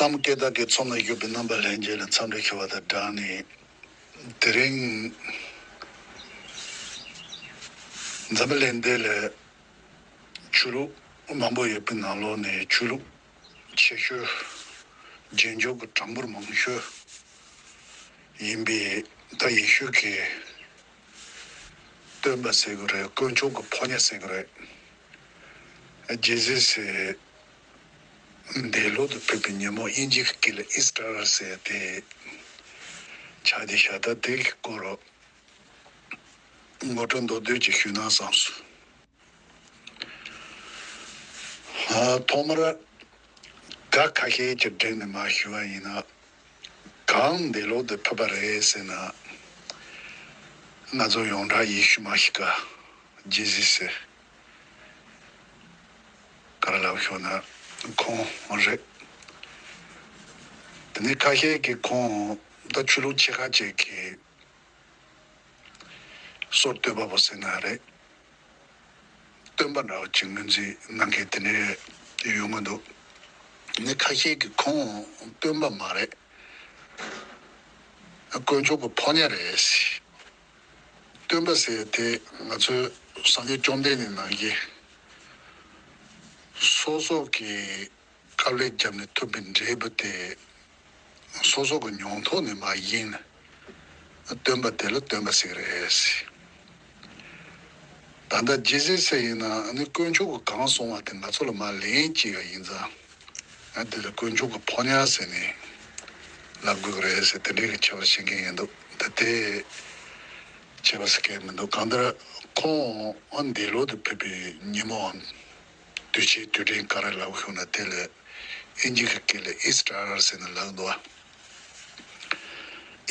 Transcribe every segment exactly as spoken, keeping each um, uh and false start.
ཨ་མ་སྐད་བདག་གི་ཚོམས་ལ་བཞུགས་པའི་རྣམ་པ་ལྷན་རྒྱས་ལ་འཚམས་འདྲི་ཞུ་བ་དང་སྦྲགས་ནས། དེ་རིང་འཛམ་བུ་གླིང་འདི་ལ་ཆོས་ལུགས་མང་པོ་ཡོད་པའི་ནང་ལོགས་ནས་ཆོས་ལུགས་ཆེ་ཤོས། རྗེས་འཇུག་གི་གྲངས་འབོར་མང་ཤོས་ཡིན་པའི་ད་ཡེ་ཤུ་གི་སྟོན་པ་ཟེར་གི་རེད། དཀོན་མཆོག་གི་ཕོ་ཉ་ཟེར་གི་རེད། ཇི་ཟེར་ཟེར། འདས་ལོག་ཏུ་ཕེབས་པའི་ཉིན་མོ་དབྱིན་ཇི་གི་སྐད་ལ་ཨིས་ཊར་ཟེར་ཏེ་ཆགས་བསྡད་ཤག་ད་དེ་གི་སྐོར་ངོ་སྤྲོད་མདོར་བསྡུས་ཅིག་ཞུས་ན་བསམས་སོང་། ཨ། ཐོག་མར་སྒང་ཁ་ཤས་ཀྱི་སྒྲས་ནས་མར་ཞུ་བ་ཡིན་ན། གང་འདས་ལོག་ཏུ་ཕེབས་པ་རེད་ཟེར་ན། ང་ཚོ་ཡོངས་གྲགས་ཡེ་ཤུ་མ་ཤི་ཀ། ཇི་ཟེར་ཟེར། ག་རེ་ལབ་ཤོག་ན་ཁོང་རེད། དེ་ནས་ཁ་ཤས་ཀྱིས་ཁོང་ད་ཆོས་ལུགས་ཆེ་ཁག་ཅིག་གིས་སྲོག་བཏོད་པ་པོ་ཟེར་ན་རེད། སྟོན་པ་འདྲ་བོ་ཅིག་ངོས་འཛིན་གནང་མཁན་དེ་འདྲ་ཡོང་གི་འདུག་ནི་ཁ་ཤས་ཀྱིས་ཁོང་སྟོན་པ་མ་རེད། དཀོན་མཆོག་གི་ཕོ་ཉ་རེད། སྟོན་པ་ཟེར་དེ་ང་ཚོའི་སངས་རྒྱས་བཅོམ་ལྡན་འདས་ནང་བཞིན་སོ་སོ་གི་དཀའ་ལས་བརྒྱབ་ནས་ཐོབ་པའི་འབྲས་བུ་དེ་སོ་སོ་གི་མྱོང་ཐོག་ནས་མར་བཞེངས་ནས་སྟོན་པ་དེ་ལ་སྟོན་པ་ཟེར་གི་རེད། ད་ལྟ་ཇི་ཟེར་ཟེར་ཡིན་ན་ནི་དཀོན་མཆོག་གིས་གང་གསུངས་པ་དེ་ང་ཚོ་ལ་མར་ལན་བྱེད་ཡ་ཡིན་ཙང་། ཨ། དེ་ལ་དཀོན་མཆོག་གི་ཕོ་ཉ་ཟེར་ནས་ལབ་དགོས་ཀྱི་རེད་ཟེར་དེ་འདྲའི་གི་ཁྱད་པར་བྱེད་མཁན་ཡིན་འདུག་ད་དེ་ཁྱད་པར་ཟེར་མཁན་མི་འདུག་གང་ལྟར་ཁོང་ཨ་འདས་ལོག་ཏུ་ཕེབས་པའི་ཉིན་མོའམ་དུས་ཆེན་དུས་དྲན་ག་རེ་ལབ་ཤོག་ན་དེ་ལ་དབྱིན་ཇི་གི་སྐད་ལ་ཨིས་ཊར་ཟེར་ནས་ལབ་འདུག་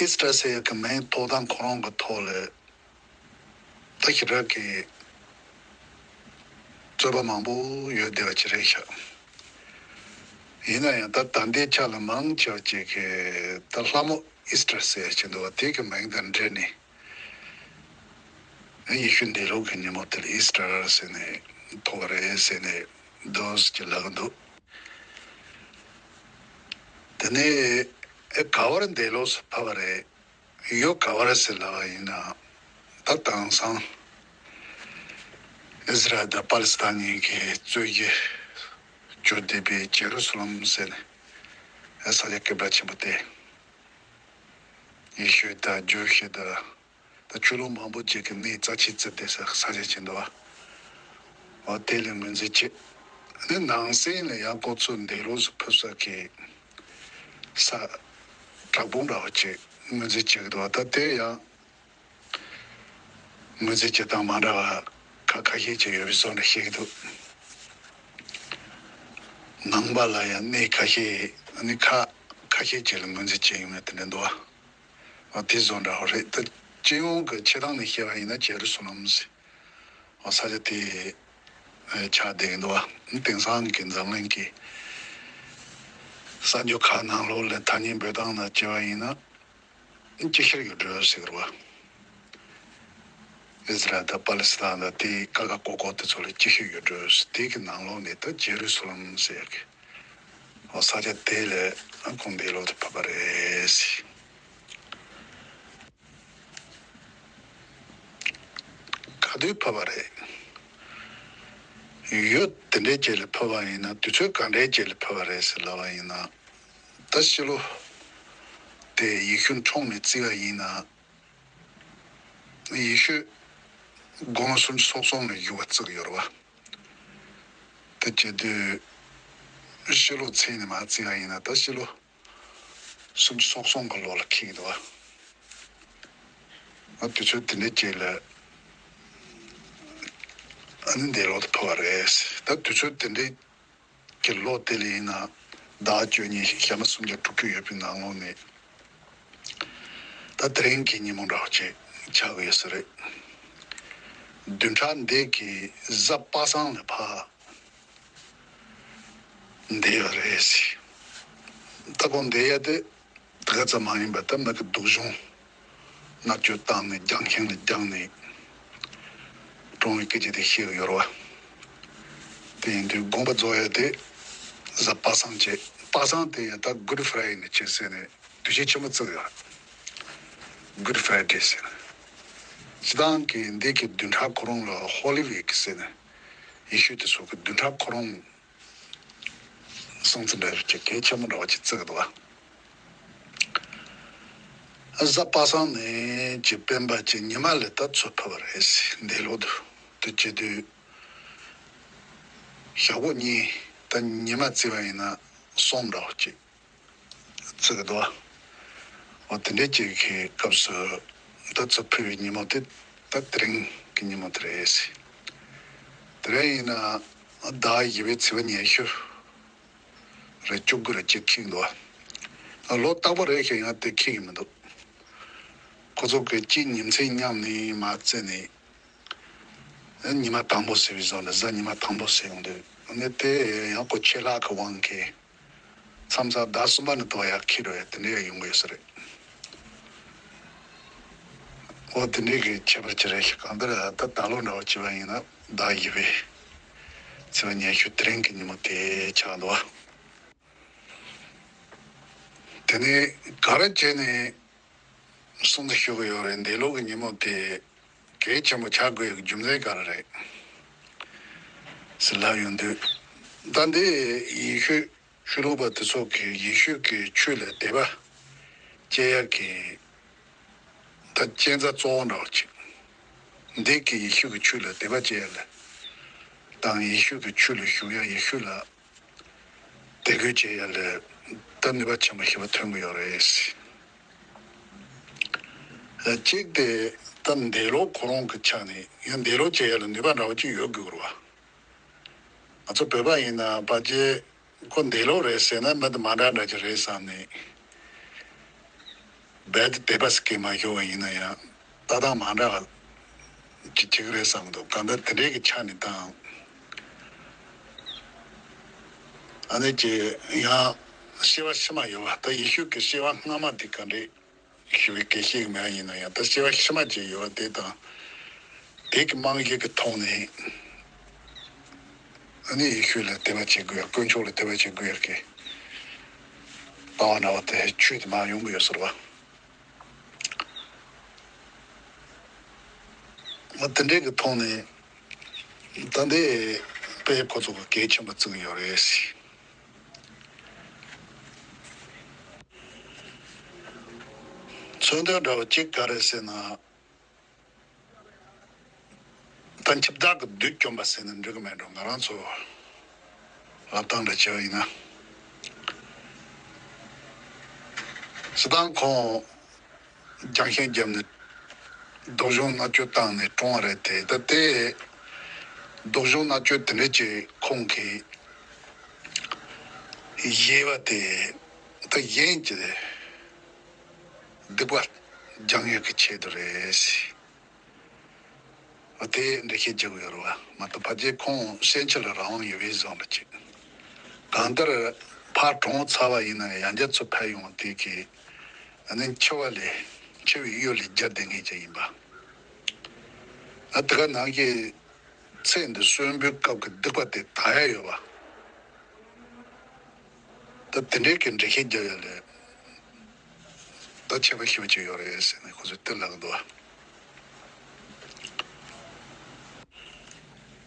ཨིས་ཊར་ཟེར་ཡ་གི་མིང་ཐོགས་སྟངས་ཁོ་རང་གི་ཐོག་ལ། ད་ཞེ་དྲག་གི་རྩོད་པ་མང་པོ་ཡོད་བསྡད་པ་ཅིག་རེད་ཤག་ཡིན་ན་ཡང་ད་ད་ལྟའི་ཆ་ལ་མང་ཆེ་བ་ཅིག་གིས་ད་ལྷ་མོ་ཨིས་ཊར་ཟེར་བཞིན་འདུག་བ། དེ་གི་མིང་དང་འབྲེལ་ནས་ཡེ་ཤུ་འདས་ལོག་གི་ཉིན་མོ་དེར་ཨིས་ཊར་ཟེར་ནས་ཐོགས་པ་རེད་ཟེར་ནས་འདུག་ཅེས་ལབ་ཀྱི་འདུག་དེ་ནས་ཨེ་ག་བར་འདས་ལོག་སུ་ཕེབས་པ་རེད། ཡོད། ག་བར་ཟེར་ལབ་པ་ཡིན་ན། ད་དེང་སང་ཨིས་ར་ཨེལ་དང་པ་ལི་སི་ཐན་གཉིས་ཀྱི་རྩོད་གཞི་གྱུར་བསྡད་པའི་ཇེ་རུ་སུ་ལམ་ཟེར་ནས་ས་ཆ་སྐད་གྲགས་ཆེན་པོ་དེ། ཡེ་ཤུ་དང་ཇུའུ་ཤི་དང་ད་ཆོས་ལུགས་མང་པོ་ཅིག་གི་གནས་རྩ་ཆེན་བརྩིས་བསྡད་ས་ས་ཆ་ཆེན་འདུག་བ། འོ་དེ་ལ་ངོས་འཛིན་བྱེད། ནི་ནང་སེམས་ལ་ཡང་ཁོ་ཚོ་འདས་ལོག་སུ་ཕེབས་ས་གི་ས་བྲག་ཕུག་འདྲ་བ་ཅིག་ངོས་འཛིན་བྱེད་ཀྱི་འདུག་བ། ད་དེ་ཡང་ངོས་འཛིན་བྱེད་སྟངས་མ་འདྲ་བ་ཁ་ཁ་ཤས་ཅིག་ཡོད་པའི་བཟོ་འདྲ་ཤེས་ཀྱི་འདུག་ནང་པ་ལ་ཡང་གནས་ཁ་ཤས་ནི་ཁ་ཁ་ཤས་ཅིག་ལ་ངོས་འཛིན་བྱེད་ཡོང་ཡ་དེ་འདྲ་འདུག་བ། འོ་དེ་བཟོ་འདྲ་བ་རེད། ད་སྤྱི་ཡོངས་ཀྱི་ཆེ་སྟངས་ནས་བཤད་པ་ཡིན་ན་ཇེ་རུ་སུ་ལམ་ཟེར་བ་ས་ཆ་དེ་ཆགས་བསྡད་ཀྱི་འདུག་བ། དེང་སང་གི་འཛམ་གླིང་གི་གསར་འགྱུར་ཁག་ནང་ལོགས་ལ་ཐ་སྙད་འབོད་སྟངས་ནང་བྱས་པ་ཡིན་ན་ཅིག་ཤར་ཡུལ་གྲུ་ཟེར་གྱི་རེད་བ། ཨིས་ར་ཨེལ་དང་པ་ལི་སི་ཐན་དང་དེའི་ཀ་ཁ་ཀོ་ཀོ་དེ་ཚོ་ལ་ཅིག་ཤར་ཡུལ་གྲུ་ཟེར། དེ་གི་ནང་ལོགས་ནས་ད་ཇེ་རུ་སུ་ལམ་ཟེར་གི། འོ་ས་ཆ་དེ་ལ་ཁོང་འདས་ལོག་ཏུ་ཕེབས་པ་རེད། ག་དུས་ཕེབས་པ་རེད། ཡུལ་དེ་འདྲའི་ཅིག་ལ་ཕེབས་པ་ཡིན་ན་དུས་ཚོད་ག་འདྲའི་ཅིག་ལ་ཕེབས་པ་རེད་ཟེར་ལབ་པ་ཡིན་ན། ད་ཕྱི་ལོ་དེ་ཡེ་ཤུ་འཁྲུངས་ནས་བརྩིས་པ་ཡིན་ན། ཡེ་ཤུ་དགུང་ལོ་སུམ་ཅུ་སོ་གསུམ་ལ་བཞུགས་པ་བརྩི་གི་ཡོད་རེད་བ། དེ་བྱེད་དུས་ཕྱི་ལོ་ཚད་ནས་མར་བརྩིས་པ་ཡིན་ན་ད་ཕྱི་ལོ་སུམ་ཅུ་སོ་གསུམ་གྱི་ལོ་ལ་འཁེལ་གྱི་འདུག་བ། ང་དུས་ཚོད་དེ་འདྲའི་ཅིག་ལ་ཨ་ནི་འདས་ལོག་ཏུ་ཕེབས་པ་རེད། ད་དུས་ཚོད་དེ་འདྲའི་གི་ལོ་དེ་ལ་ཡིན་ན་ཟླ་བ་བཅུ་གཉིས་ཞག་མ་སུམ་བརྒྱ་དྲུག་ཅུ་ཡོད་པའི་ནང་ལོགས་ནས། ད་དེ་རིང་གི་ཉིན་མོ་འདྲ་བོ་ཅིག་ཆགས་ཀྱི་ཡོད་ས་རེད། བདུན་ཕྲག་འདི་གི་གཟའ་པ་སངས་ལ་ཕར་འདས་ཡོད་རེད་ཟེར། ད་ཁོང་འདས་ཡ་དེ་དེ་ག་ཙམ་མ་ཡིན་པ་ད་མི་གི་སྡུག་སྦྱོང་མནར་གཅོད་བཏང་ནས་རྒྱང་ཤིང་ལ་བརྒྱངས་ནས་གྲོངས་པའི་སྐད་ཆ་དེ་བཤད་ཀྱི་ཡོད་རེད་བ། དེ་ཡིན་དུས་དགོངས་པ་རྫོགས་ཡ་དེ་གཟའ་པ་སངས་བྱས་ པ་སངས་དེ་ཡང་ད་Good Friday་ནས་བྱས་ཟེར་ནས་དུས་ཆེན་ཆེན་མོ་བརྩི་གི་ཡོད་རེད། Good Friday་ཟེར་ནས། སྤྱིར་བཏང་གི་འདི་གི་བདུན་ཕྲག་ཁོ་རང་ལ་Holy Week་ཟེར་ནས་ཡེ་ཤུ་དེ་ཚོ་གི་བདུན་ཕྲག་ཁོ་རང་སྲུང་བརྩི་འདྲ་བོ་ཅིག་གལ་ཆེན་པོ་འདྲ་བོ་ཅིག་བརྩི་གི་འདུག་བ། གཟའ་པ་སངས་ནས་ཀྱི་སྤེན་པ་ཀྱི་ཉི་མ་ལ་ད་ཚོད་ཕེབས་པ་རེད་ཟེར། འདས་ལོ་དུ་དུ་བྱེད་དུས་ཞག་པོ་གཉིས་ད་ཉི་མ་བརྩིས་པ་ཡིན་ན་གསུམ་འདྲ་བོ་ཅིག་བརྩི་གི་འདུག་བ། འོ་དེ་འདྲའི་ཅིག་གི་སྐབས་སུ་ད་ཚོད་ཕེབས་པའི་ཉིན་མོ་དེ་ད་དེ་རིང་གི་ཉིན་མོ་དེ་རེད་ཟེར། དེ་རིང་ཡིན་ན་ཟླ་བ་བཞི་པའི་ཚེས་པ་ཉི་ཤུ་རེད། བཅུ་དགུ་རེད་ཅེས་འཁྱེར་འདུག་བ། ལོ་རྟག་པ་རེད་ཤག་ཡང་དེ་འཁྱེར་གི་མི་འདུག་ཁོ་ཚོ་གི་གཅིག་ཉིན་མཚན་མཉམ་ནས་མ་བརྩིས་ནས་ཉི་མ་དང་པོ་ཟེར་བའི་བཟོ་འདྲ། གཟའ་ཉི་མ་དང་པོ་ཟེར་ཡོང་དུས་ནས་དེ་ཡང་ཁོ་ཆད་ལྷག་གི་དབང་གིས་མཚམས་མཚམས་ཟླ་གསུམ་པ་ནས་དོ་ཡག་འཁྱེར་རོ་ཡ་དེ་འདྲ་ཡང་ཡོང་གི་ཡོད་ས་རེད། འོ་དེ་འདྲའི་གི་ཁྱད་པར་ཅིག་རེད་ཤག་གང་ལྟར་ད་ད་ལོ་འདྲ་བོ་བྱས་པ་ཡིན་ན་ཟླ་བཞི་པའི་ཚེས་པ་ཉི་ཤུ་དེ་རིང་གི་ཉིན་མོ་དེ་ཆགས་འདུག་བ། དེ་ནས་ག་རེ་བྱས་ནས་སྲུང་བརྩི་ཞུ་གི་ཡོད་རེད། འདས་ལོ་གི་ཉིན་མོ་དེ་གལ་ཆེན་པོ་ཆགས་དགོས་ཡག་རྒྱུ་མཚན་ག་རེ་རེད་ཟེར་ལབ་ཡོང་དུས། ད་འདི་ཡེ་ཤུ་ཆོས་ལུགས་པ་དེ་ཚོ་གིས་ཡེ་ཤུ་གི་ཆོས་ལ་དད་པ་སྐྱེ་ཡག་གི་ད་རྐྱེན་རྩ་གཙོ་བོ་འདྲ་བོ་ཅིག་འདི་གི་ཡེ་ཤུ་གི་ཆོས་ལ་དད་པ་སྐྱེ་ཡག་ལ་དང་ཡེ་ཤུ་གི་ཆོས་ལ་ཞུགས་ཡག་ཡེ་ཤུ་ལ་དད་གུས་བྱེད་ཡག་ལ་ད་ནུས་པ་ཆེན་པོ་ཞེ་པོ་ཐོན་གི་ཡོད་རེད། གཅིག་དེ་ད་འདས་ལོ་ཁོ་རང་གི་ཆ་ནས་ཡང་འདས་ལོ་བྱེད་ཡག་ལ་ནུས་པ་འདྲ་བོ་ཅིག་ཡོད་དགོས་རེད་བ། ང་ཚོ་བོད་པ་ཡིན་ན་ཕལ་ཆེར་ཁོ་འདས་ལོ་རེད་ཟེར་ན་མི་དེ་མ་འདྲ་འདྲ་ཅིག་རེད་བསམ་ནས། རྦད་དེ་དད་པ་སྐྱེས་མ་ཤོར་བ་ཡིན་ན་ཡང་ལྟ་སྟངས་མ་འདྲ་བ་ཅིག་བྱེད་ཀྱི་རེད་བསམ་གྱི་འདུག་གང་ལྟར་དེ་འདྲའི་གི་ཆ་ནས་དང་། ཨ་ནི་ཀྱི་ཡང་སྐྱེ་བ་ཕྱི་མ་ཡོད་པ། ད་ཡེ་ཤུ་གི་སྐྱེ་བ་སྔ་མ་དེ་ག་འདྲས་ཞུ་བའི་སྐད་ཆ་ཞིག་མེད་ཡིན་ན་ཡང་། ད་སྐྱེ་བ་ཕྱི་མ་ཅིག་ཡོད་པ་དེ་དང་། དེ་གི་རྨང་གཞི་གི་ཐོག་ནས་ཨ་ནི་ཡེ་ཤུ་ལ་དད་པ་བྱེད་དགོས་ཡག་དཀོན་མཆོག་ལ་དད་པ་བྱེད་དགོས་ཡག་གི་ལྟ་བ་འདྲ་བ་དེ་ཆོས་དེ་མར་ཡོང་གི་ཡོད་ཟེར་བ། ང་དེ་འདྲའི་གི་ཐོག་ནས་ད་འདི་དཔེ་ཁོ་ཚོ་གི་གལ་ཆེན་པོ་བརྩི་གི་ཡོད་རེད། མཚོན་དོན་འདྲ་བ་གཅིག་ག་རེ་ཟེར་ན། ད་འཆི་བདག་གི་བདུད་བཅོམ་པ་ཟེར་ན་འགྲིག་གི་མེད་འགྲོ། ང་རང་ཚོ་ལབ་སྟངས་འདྲ་བྱས་པ་ཡིན་ན། སྤྱིར་བཏང་ཁོང་རྒྱང་ཤིང་བརྒྱབ་ནས་སྡུག་སྦྱོང་མནར་གཅོད་བཏང་ནས་བཀྲོངས་པ་རེད་དེ། ད་དེ་སྡུག་སྦྱོང་མནར་གཅོད་དེ་འདྲ་ཅིག་ཁོང་གིས་བཞེས་པ་དེ་ད་གཞན་གྱི་སྡིག་པ་སྦྱང་ཡག་གི་ཆེད་དུ་རེད། དེ་འགྲེལ་བཤད་བྱེད་དགོས་ཡོད་རེད་བ། མ་གཏོགས་ཕལ་ཆེར་ཁོང་སེམས་ཅན་ལ་རང་དབང་ཡོད་པའི་བཟོ་འདྲ་ཅིག་གང་ལྟར་ཕར་གྲོངས་ཚར་བ་ཡིན་ན་ཡང་ཡང་བསྐྱར་ཚུར་ཕེབས་ཡོང་བ་དེ་གི་ཨ་ནི་འཆི་བ་ལས་འཆི་བའི་གཡུལ་ལས་རྒྱལ་བསྡད་མཁན་ཅིག་ཡིན་པ། ཨ་དེ་ག་ནང་བཞིན་ཚེ་འདི་གསོན་པོའི་སྐབས་ཀྱི་སྡིག་པ་དེ་དག་ཡག་ཡོད་པ། ད་དེ་འདྲའི་གི་འགྲེལ་བཤད་རྒྱག་ཡག་ལས་ད་ཁྱད་པར་ཞེ་པོ་ཅིག་ཡོད་རེད་ཟེར་ནས་ཁོ་ཚོས་དེ་ལབ་ཀྱི་འདུག་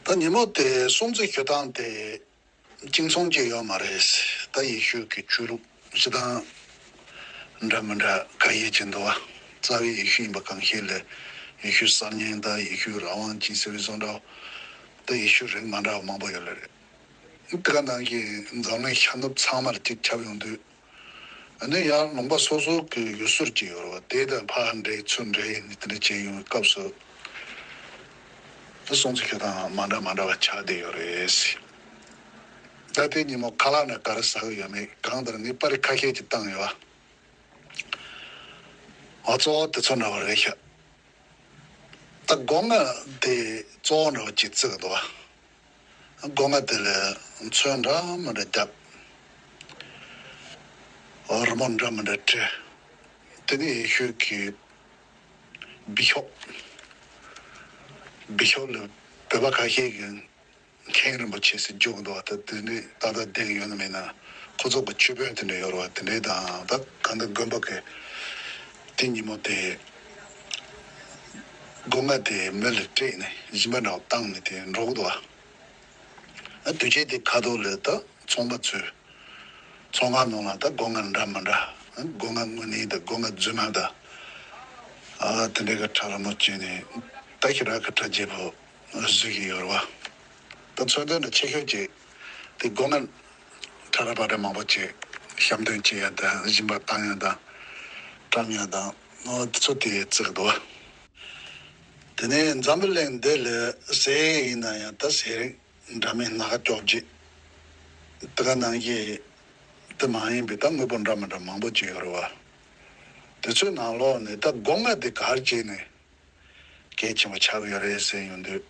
ད་ཉིན་མོ་དེ་སྲུང་བརྩི་ཞུ་སྟངས་དེ་གཅིག་མཚུངས་ཅིག་ཡོད་མ་རེད། ད་ཡེ་ཤུ་གི་ཆོས་ལུགས་སྤྱི་དང་འདྲ་མི་འདྲ་ཁ་ཤས་ཅིག་འདུག་བ། རྩ་བའི་ཡེ་ཤུ་ཡིན་པ་གང་ཤེས་ལས་ཡེ་ཤུ་གསར་རྙིང་དང་ཡེ་ཤུ་རང་དབང་ཅིག་ཟེར་བའི་བཟོ་འདྲ། ད་ཡེ་ཤུ་རིགས་མ་འདྲ་བ་མང་པོ་ཡོད་ལ་རེད། དེ་ག་ནང་བཞིན་འཛམ་གླིང་ཤར་ནུབ་ཚང་མར་གཅིག་ཁྱབ་ཡོང་དུས། ཨ་ནི་ཡང་ལུང་པ་སོ་སོ་གི་ཡུལ་སྲོལ་ཅིག་ཡོད་རེད་བ། དེ་དང་ཕར་འདྲེས་ཚུར་འདྲེས་ནས་དེ་འདྲ་བྱས་ཡོང་བའི་སྐབས་སུ། ད་སྲུང་བརྩི་ཞུ་སྟངས་མ་འདྲ་མ་འདྲ་བ་ཆགས་བསྡད་ཡོད་རེད། ད་དེ་ཉིན་མོ་ཁ་ལག་ནས་ག་རེ་ཟ་གི་ཡོད་མེད་གང་ལྟར་ངས་པར་རིས་ཁ་ཤས་ཅིག་བཏང་ཡོད་བ། འོ་གཙོ་བོ་དེ་ཚོ་འདྲ་བ་རེད་ཤག་ད་སྒོ་ང་དེ་གཙོ་བོ་འདྲ་བ་ཅིག་བརྩི་གི་འདུག་བ། སྒོ་ང་དེ་ལ་ཚོན་འདྲ་མི་འདྲ་བརྒྱབ། རི་མོ་འདྲ་མི་འདྲ་བྲིས། དེ་ནས་ཡེ་ཤུ་གི་བི་ཤོབ། བི་ཤོབ་ལ་བོད་པ་ཁ་ཤས་ཀྱིས་མཁན་རིན་པོ་ཆེ་ཟེར་རྒྱུག་འདུག་ད་དེ་ནས་ཏག་ཏག་བསྡད་ཀྱི་ཡོད་ན་མེད་ན་ ཁོ་ཚོ་གི་ཆོས་དཔོན་དེ་འདྲ་ཡོད་རེད་བ། དེ་འདྲས་དང་ད་གང་ལྟར་དགོན་པ་གི་དེ་ཉིན་མོ་དེ་སྒོ་ང་དེ་མེ་ལ་སྤྲད་ནས་སྦྱིན་པ་འདྲ་བོ་བཏང་ནས་དེ་འགྲོ་གི་འདུག་བ། ཨ་དུས་ཆེན་དེ་ཁ་ཐོག་ལ་ད་ཚོང་པ་ཚོས་ཚོང་ཁང་ནང་ལ་ད་སྒོ་ང་འདྲ་མི་འདྲ། ཨ་སྒོ་ང་དངོས་གནས་དང་སྒོ་ང་རྫུན་མ་དང་། ཨ་དེ་འདྲས་གི་ཁྲ་ར་མོ་བྱས་ནས་ད་ཞེ་དྲག་གི་གྲ་རྒྱས་པོ་བཟོས་ཀྱི་ཡོད་རེད་བ། ད་མཚོན་དོན་འདྲ་ཆེ་ཤོས་ཅིག་དེ་སྒོ་ང་ཁྲ་ར་བ་ར་མང་པོ་ཅིག་ཞབས་འདོན་བྱེད་ཡ་དང་སྦྱིན་པ་བཏང་ཡ་དང་བཀྲམ་ཡ་དང་ཨོ་དེ་ཚོ་དེ་བརྩི་གི་འདུག་བ། དེ་ནས་འཛམ་བུ་གླིང་འདི་ལ་ཟས་ཡིན་ན་ཡང་ད་ཟས་རིགས་འདྲ་མིན་སྣ་ཁ་བཅོ་བརྒྱད་དེ་ག་ནང་བཞིན་དེ་མ་ཡིན་པའི་ད་དངོས་པོ་འདྲ་མི་འདྲ་མང་པོ་ཅིག་ཡོད་རེད་བ། དེ་ཚོའི་ནང་ལོགས་ནས་ད་སྒོ་ང་དེ་ག་རེ་བྱས་ནས་གལ་ཆེན་པོ་ཆགས་ཀྱི་ཡོད་རེད་ཟེར་ཡོང་དུས།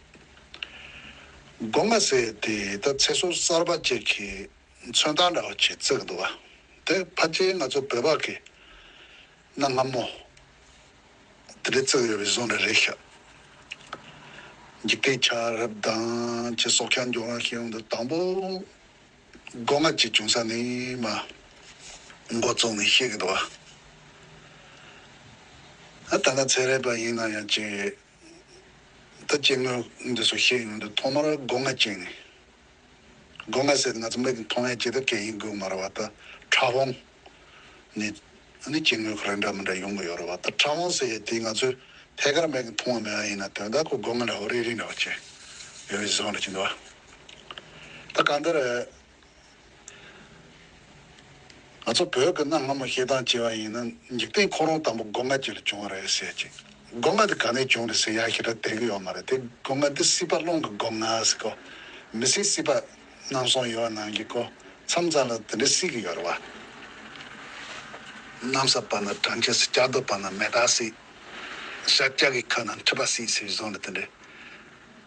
སྒོ་ང་ཟེར་དེ་ད་ཚེ་སྲོག་གསར་པ་ཅིག་གི་མཚོན་རྟགས་འདྲ་བོ་ཅིག་བརྩི་གི་འདུག་བ། དེ་ཕལ་ཆེར་ང་ཚོ་བོད་པ་གི་གནའ་སྔ་མོ་དེ་འདྲ་བརྩི་གི་ཡོད་པའི་བཟོ་འདྲ་རེད་ཤག་འཇིག་རྟེན་ཆགས་རབས་དང་ཅིག་སྲོག་ཆགས་འབྱུང་རབས་ཤེས་ཡོང་དུས་དང་པོ་སྒོ་ང་ཅིག་བྱུང་ས་ནས་མར་འགོ་བཙུགས་ནས་བཤད་གི་འདུག་བ། ད་ལྟ་ཚན་རིག་པ་ཡིན་ན་ཡང་ཅིག་ད་སྐྱེ་དངོས་འདི་ཚོ་བཤད་ཡོང་དུས་ཐོག་མར་སྒོ་ང་བཅད་ནས། སྒོ་ང་ཟེར་ང་ཚོ་མིག་གིས་མཐོང་ཡ་ཅིག་ད་སྐད་ཡིག་དགོས་མ་རེད་བ། ད་ཕྲ་བོང་ནི་ནི་སྐྱེ་དངོས་ཁོ་རང་འདྲ་མི་འདྲ་ཡོང་གི་ཡོད་རེད་བ། ད་ཕྲ་བོང་ཟེར་ཡ་དེ་ང་ཚོས་ཐད་ཀར་མིག་གིས་མཐོང་བ་མེད་པ་ཡིན་ན་དོན་དག་ཁོ་སྒོ་ང་འདྲ་བོ་རིལ་རིལ་འདྲ་བོ་ཅིག་ཡོད་པའི་བཟོ་འདྲ་ཅིག་འདུག་བ། ད་གང་ལྟར་ང་ཚོ་བོད་ཀྱི་གནའ་སྔ་མོ་བཤད་སྟངས་བྱས་པ་ཡིན་ན་འཇིག་རྟེན་ཁོ་རང་དང་པོ་སྒོ་ང་ཅིག་ལ་བྱུང་བ་རེད་ཟེར་ཅིག་སྒོ་ང་དེ་ག་ནས་བྱུང་རེད་ཟེར་ཡ་ཞེ་དྲག་བསྡད་ཀྱི་ཡོད་མ་རེད། དེ་སྒོ་ང་དེ་སྲིད་པ་རླུང་གི་སྒོ་ང་ཟེར་གོ་མི་སྲིད་སྲིད་པ་རྣམ་གསུམ་ཡོད་པ་ནང་གི་གོ་མཚམས་མཚམས་ལ་དེ་འདྲ་སྲིད་ཀྱི་ཡོད་རེད་བ། གནམ་ས་བར་ན་བྲང་ཁྱེར་སྲིད། ལྕགས་རྡོ་བར་ན་མེ་སྟག་སྲིད། ཤར་རྒྱག་གི་ཁ་ན་འཁྲིག་པ་སྲིད་ཟེར་བཟོ་འདྲ་དེ་འདྲ།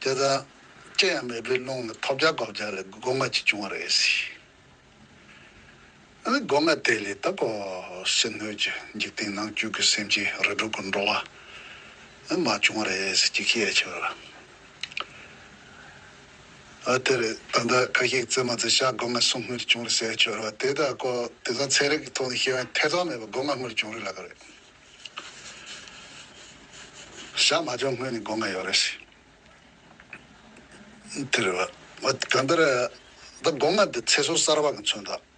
དེ་ལྟར་ཅི་ཡང་མེད་པའི་རླུང་ལ་ཐོལ་རྒྱག་སྒོ་རྒྱག་ལ་སྒོ་ང་ཅིག་བྱུང་བ་རེད་ཟེར། ཨ་ནི་སྒོ་ང་དེ་ལས་ད་གོ་ཕྱི་སྣོད་ཀྱི་འཇིག་རྟེན་ནང་བཅུད་ཀྱི་སེམས་ཅན་རིགས་དྲུག་གི་འགྲོ་བ་ཨ་མར་བྱུང་བ་རེད་ཟེར་ཅིག་བཤད་ཆོག་ར། ཨ་དེ་རེད། ད་ལྟ་ཁ་ཤས་རྩེད་མ་རྩེ་ཤག་སྒོ་ང་སྲུང་སྔོན་བྱུང་རེད་ཟེར་ཆོག་ར་བ། དེ་ད་གོ་དེང་སང་ཚན་རིག་གི་ཐོག་ནས་བཤད་པ་ཐེ་ཚོམ་མེད་པར་སྒོ་ང་སྔོན་བྱུང་རེད་ལབ་ཀྱི་རེད། ཤག་མ་བྱུང་སྔོན་ནས་སྒོ་ང་ཡོད་རེད་ཟེར། དེ་རེད་བ། གང་ལྟར་ད་སྒོ་ང་འདི་ཚེ་སྲོག་གསར་པ་གི་མཚོན་རྟགས།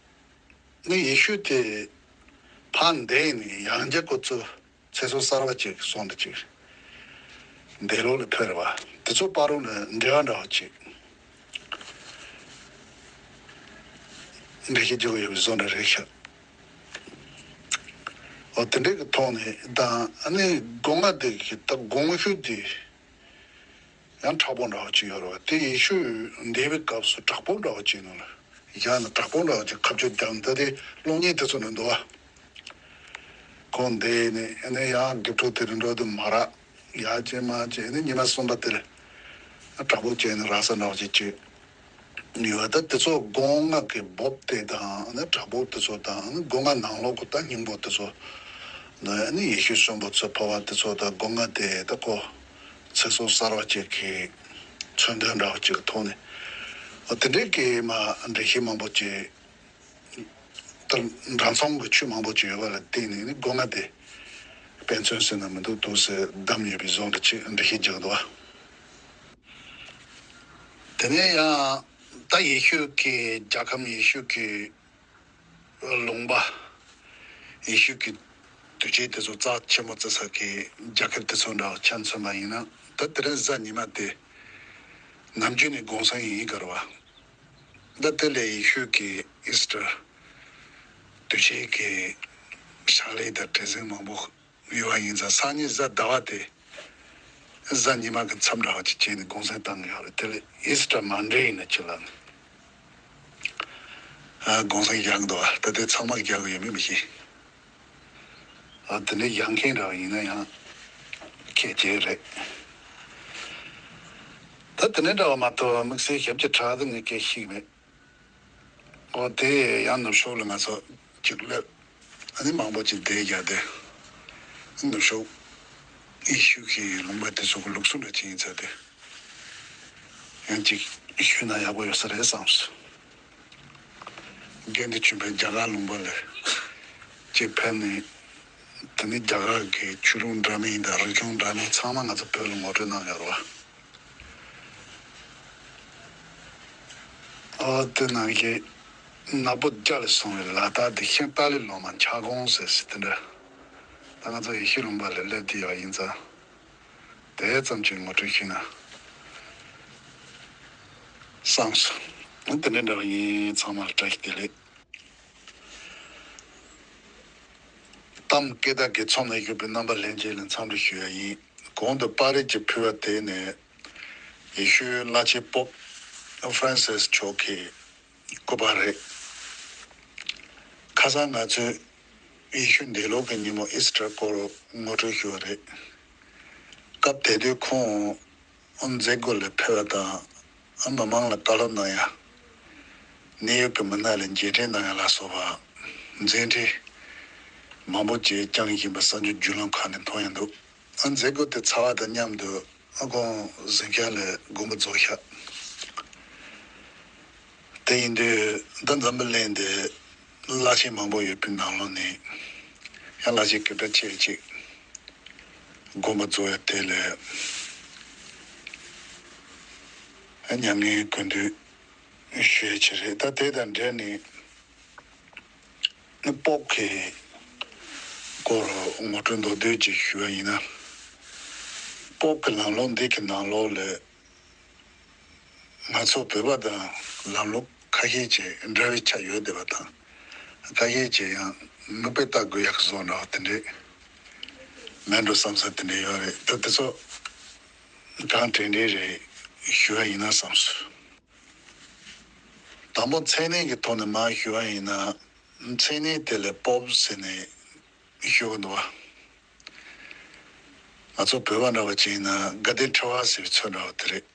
ནི་ཡེ་ཤུ་དེ་ཕར་འདས་ནས་ཡང་བསྐྱར་ཁོ་ཚོ་ཚེ་སྲོག་གསར་པ་ཅིག་སོང་འདི་ཅིག་འདས་ལོག་ལ་ཕེབས་རེད་བ། དེ་ཚོ་བར་དུ་ནི་འབྲེལ་བ་འདྲ་བ་ཅིག་འགྲེལ་བཤད་རྒྱག་གི་ཡོད་པའི་བཟོ་འདྲ་རེད་ཤག་འོ་དེ་འདྲའི་གི་ཐོག་ནས་དང་ཨ་ནི་སྒོ་ང་དེ་གི་ད་དགོངས་ཞུ་དེ། ཡང་མཁྲེགས་པོ་འདྲ་བ་ཅིག་ཡོད་རེད་བ། དེ་ཡེ་ཤུ་འདས་པའི་སྐབས་སུ་བྲག་ཕུག་འདྲ་བ་ཅིག་ནང་ལ་ཡང་ན་བྲག་ཕུག་འདྲ་བ་ཅིག་ཁ་གཅོད་བརྒྱབ་ནས་ད་དེ་གློག་བརྙན་དེ་ཚོ་ནང་འདུག་བ། ཁོང་འདས་ནས་ཨ་ནི་ཡང་དགེ་ཕྲུག་དེ་རིང་འགྲོ་དུས་མ་རག་ཡག་ཅིག་མ་ཅིག་ཨ་ནི་ཉི་མ་གསུམ་པ་དེར་བྲག་ཕུག་བཅད་ནས་རག་ས་འདྲ་བ་ཅིག་བྱས། ཡོད་ད་དེ་ཚོ་སྒོ་ང་གི་འབོབ་དེ་དང་ཨ་ནི་བྲག་ཕུག་དེ་ཚོ་དང་ཨ་ནི་སྒོ་ང་ནང་ལོགས་ཀྱི་ད་སྙིང་པོ་དེ་ཚོ་ནི་ཨ་ནི་ཡེ་ཤུ་གསོན་པོ་ཚོ་ཕོ་བ་དེ་ཚོ་དང་སྒོ་ང་དེ་ད་ཁོ་ཚེ་སྲོག་གསར་བ་ཅིག་གི་མཚོན་དོན་འདྲ་བ་ཅིག་གི་ཐོག་ནས་ཨ་དེ་འདྲའི་གི་མ་འགྲེལ་བཤད་མང་པོ་ཅིག་ད་འདྲ་མཚུངས་ཀྱི་ཆོས་མང་པོ་ཅིག་ཡོད་པ་ལ་བརྟེན་ནས་ནི་སྒོ་ང་དེ་དཔེ་མཚོན་ཟེར་ན་མི་འདུག་འདུག་ཟེར་བདམས་ཡོད་པའི་བཟོ་འདྲ་ཅིག་འགྲེལ་བཤད་རྒྱག་འདུག་བ། དེ་ནས་ཡང་ད་ཡེ་ཤུ་གི་རྒྱལ་ཁམས་ཡེ་ཤུ་གི་ལུང་པ་ཡེ་ཤུ་གི་དུས་ཆེན་དེ་ཚོ་རྩ་ཆེན་པོ་བརྩི་ས་གི་རྒྱལ་ཁབ་དེ་ཚོ་འདྲ་བ་ཆ་མཚོན་པ་ཡིན་ན་ད་དེ་རིང་གཟའ་ཉི་མ་དེ་ནམ་རྒྱུན་ནས་གུང་སེང་ཡིན་གི་རེད་བ། ད་དེ་ལས་ཡེ་ཤུ་གི་ཨི་སི་ཏར་དུས་ཆེན་གི་ཕྱག་ལས་དང་བྲེལ་ཟིང་མང་པོ། ཡོད་པ་ཡིན་ཙང་སང་ཉིན་གཟའ་ཟླ་བ་དེ་གཟའ་ཉི་མ་གི་མཚམས་འདྲ་བ་ཅིག་བྱས་ནས་གུང་སེང་བཏང་གི་ཡོད་རེད། དེ་ལས་ཨི་སི་ཏྲ་མན་ཌེ་ཡིན་ན་ཅི་ལབ་ནས་ཨ་གུང་སེང་བཞག་གི་འདུག་ད་དེ་ཚང་མ་བཞག་གི་ཡོད་མེད་མི་ཤེས། ཨ་དེ་འདྲའི་བཞག་མཁན་འདྲ་བ་ཡིན་ན་ཡང་ཁྱད་ཆེ་རེད། ད་དེ་འདྲ་འདྲ་བ་མ་གཏོགས་དམིགས་བསལ་ཞབས་ཀྱི་ཁྲག་དེ་ངས་སྐད་ཤིག་མེད། འོ་དེ་ཡང་ནུབ་ཕྱོགས་ལ་ང་ཚོ་གཅིག་སླེབས། ཨ་ནི་མང་པོ་ཅིག་བསྡད་རྒྱུ་དེ། ནུབ་ཕྱོགས་ཡེ་ཤུ་གི་ལུང་པ་དེ་ཚོ་གི་ལུགས་སྲོལ་འདྲ་ཅིག་ཡིན་ཚར་དེ། ཡང་ཅིག་ཞུས་ན་ཡག་པོ་ཡོད་ས་རེད་བསམས། དགེ་འདུན་ཆོས་འཕེལ་རྒྱ་གར་ལུང་པ་ལ་གཅིག་ཕེབས་ནས། དེ་ནི་རྒྱ་གར་གྱི་ཆོས་ལུགས་འདྲ་མིན་དང་རིག་གཞུང་འདྲ་མིན་ཚང་མ་ང་ཚོ་བོད་ལ་ངོ་སྤྲོད་གནང་ཡོད་རེད་བ། ཨ་དེ་ནང་གི་ནག་པོ་རྒྱ་ལ་སོང་བའི་ལ་དྭགས་དེ་ཤིང་ཏཱ་ལའི་ལོ་མ་ཆ་གོང་ཟེར་ཟེར་དེ་འདྲ། ད་ང་ཚོ་ཡེ་ཤུ་ལུང་པ་ལ་སླེབས་དུས་ཡག་ཡིན་ཙང་། དེ་ཙམ་གྱིས་ངོ་སྤྲོད་ཞུས་ན་བསམས་སོང་། དེ་འདྲ་འདྲ་བ་ཡིན། ཚང་མར་བཀྲ་ཤིས་བདེ་ལེགས། གཏམ་སྐད་བརྡ་གི་ཚོམས་ནས་བཞུགས་པའི་རྣམ་པ་ལྷན་རྒྱས་ལ་འཚམས་འདྲི་ཞུ་ཡ་ཡིན། གོང་དུ་པར་རིས་ཀྱི་ཕུལ་བ་དེ་ནི་ཡེ་ཤུའི་བླ་ཆེན་པོབ་ཧྥ་རན་སིས་མཆོག་གི་སྐུ་པར་རེད། ཁ་སང་ང་ཚོས་ཡེ་ཤུ་འདས་ལོག་གི་ཉིན་མོ་ཨི་སི་ཊར་སྐོར་ངོ་སྤྲོད་ཞུས་པ་རེད། སྐབས་དེ་དུས་ཁོང་མཛད་སྒོ་ལ་ཕེབས་པ་དང་། མི་མང་ལ་བཀའ་སློབ་གནང་ཡ། གནད་ཡོད་ཀྱི་མི་སྣ་ལ་མཇལ་འཕྲད་གནང་ཡ་ལ་སོགས་པ་མཛད་འཕྲིན་མང་པོ་ཅིག་བསྐྱངས་བཞིན་པ་གསར་འགྱུར་བརྒྱུད་ལམ་ཁག་ནས་མཐོང་ཡ་འདུག་ཨ་མཛད་སྒོ་དེ་ཚར་བ་དང་མཉམ་དུ་ཨ་ཁོང་གཟིམ་ཤག་ལ་དགོངས་པ་རྫོགས་ཤག་དེ་ཡིན་དུས་ད་འཛམ་བུ་གླིང་འདི་བླ་ཆེན་མང་པོ་ཡོད་པའི་ནང་ལོགས་ནས་ཡང་བླ་ཆེན་སྐད་གྲགས་ཆེ་ཅིག་དགོངས་པ་རྫོགས་ཡ་དེ་ལ་མྱ་ངན་གུས་འདུད་ཞུ་ཡ་ཅིག་རེད། ད་དེ་དང་འབྲེལ་ནས་ནི་པོབ་ཀྱི་སྐོར་ངོ་སྤྲོད་མདོར་བསྡུས་ཅིག་ཞུ་བ་ཡིན་ན། པོབ་ཀྱི་ལམ་ལུགས་འདི་གི་ནང་ལོགས་ལ་ང་ཚོ་བོད་པ་དང་ལམ་ལུགས་ཁ་ཤས་ཅིག་འདྲ་བའི་ཆ་ཡོད་བསྡད་པ་དང་། ཁ་ཤས་ཅིག་ཡང་མིག་དཔེ་ལྟ་དགོས་ཡག་བཟོ་འདྲ་བ་དེ་འདྲས་མེད་འགྲོ་བསམ་ས་དེ་འདྲས་ཡོད་རེད། ད་དེ་ཚོ་གང་དྲན་དྲན་རེད་ཞུ་བ་ཡིན་ན་བསམ་སོང་། དང་པོ་མཚན་གནས་ཀྱི་ཐོག་ནས་མར་ཞུ་བ་ཡིན་ན། མཚན་གནས་དེ་ལ་པོབ་ཟེར་ནས་ཞུ་གི་འདུག་བ། ང་ཚོ་བོད་པ་འདྲ་བ་ཅིག་ཡིན་ན་དགའ་ལྡན་ཁྲི་པ་ཟེར་བའི་ཚུལ་འདྲ་བ་དེ་རེད།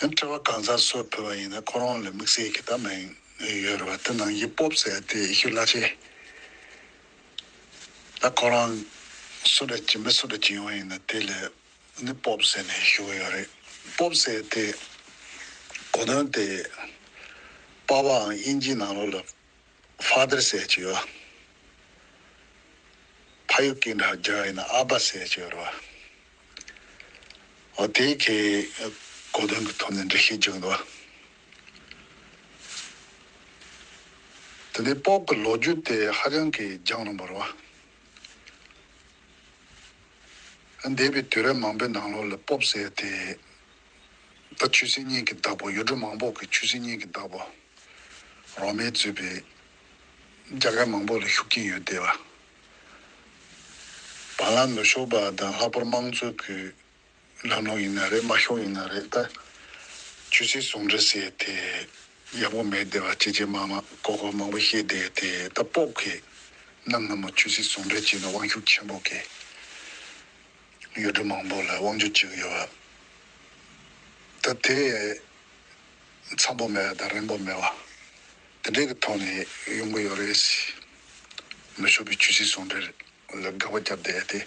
ཡང་ཁྲི་པ་གང་ཟག་སུ་ཕེབས་པ་ཡིན་ན་ཁོ་རང་ལ་དམིགས་བསལ་གྱི་ད་མིང་ཡོད་རེད་བ། དེ་ནང་གི་པོབ་ཟེར་དེ་ཡེ་ཤུ་བླ་ཆེན། ད་ཁོ་རང་སུ་འདྲ་ཅིག་མི་སུ་འདྲ་ཅིག་ཡོང་བ་ཡིན་ན་དེ་ལ་ནི་པོབ་ཟེར་ནས་ཞུ་གི་ཡོད་རེད། པོབ་ཟེར་དེ་གོ་དོན་དེ་པ་ཕའམ་དབྱིན་ཇིའི་ནང་ལོགས་ལ་ཕ་དར་ཟེར་གྱི་ཡོད། ཕ་ཡུལ་སྐད་འདྲ་རྒྱག་ཡིན་ན་ཨ་བ་ཟེར་གྱི་ཡོད་རེད་བ། འོ་དེའི་གི་གོ་དོན་གྱི་ཐོག་ནས་འགྲེལ་བཤད་བྱེད་ཀྱི་འདུག་བ། དེ་ནས་པོབ་ཀྱི་ལོ་རྒྱུས་དེ་ཧ་ཅང་གི་རྒྱང་རིང་པོ་རེད་བ། འདས་པའི་དུས་རབས་མང་པོའི་ནང་ལོགས་ལ་པོབ་ཟེར་དེ་ད་ཆོས་སྲིད་གཉིས་ཀྱི་བདག་པོ། ཡུལ་གྲུ་མང་པོ་གི་ཆོས་སྲིད་གཉིས་ཀྱི་བདག་པོ། རོ་མས་གཙོས་པའི་རྒྱལ་ཁབ་མང་པོ་ལ་ཤུགས་རྐྱེན་ཡོད་བསྡད་པ། བར་ལམ་ལ་ཤོར་བ་དང་ལྷག་པར་དམངས་གཙོ་གི་ལམ་ལུགས་ཡིན་ན་རེད། དམར་ཤོག་ཡིན་ན་རེད། ད་ཆོས་སྲིད་ཟུང་འབྲེལ་ཟེར་དེ་ཡག་པོ་མེད་བསྡད་པ། ཅི་བྱེད་མ་མ་གོ་གོ་མང་པོ་བཤད་བསྡད་དེ། ད་པོབ་ཀྱིས་གནམ་ན་མོ་ཆོས་སྲིད་ཟུང་འབྲེལ་བྱས་ནས་དབང་ཤུགས་ཆེན་པོ་གིས་ཡུལ་གྲུ་མང་པོ་ལ་དབང་སྒྱུར་བྱེད་ཀྱི་ཡོད་པ། ད་དེ་འཚམ་པོ་མེད་པ་དང་རན་པོ་མེད་པ། དེ་འདྲའི་གི་ཐོག་ནས་ཡོང་གི་ཡོད་རེད། མི་ཤོག་པའི་ཆོས་སྲིད་ཟུང་འབྲེལ་ལ་དགག་པ་བརྒྱབ་བསྡད་དེ་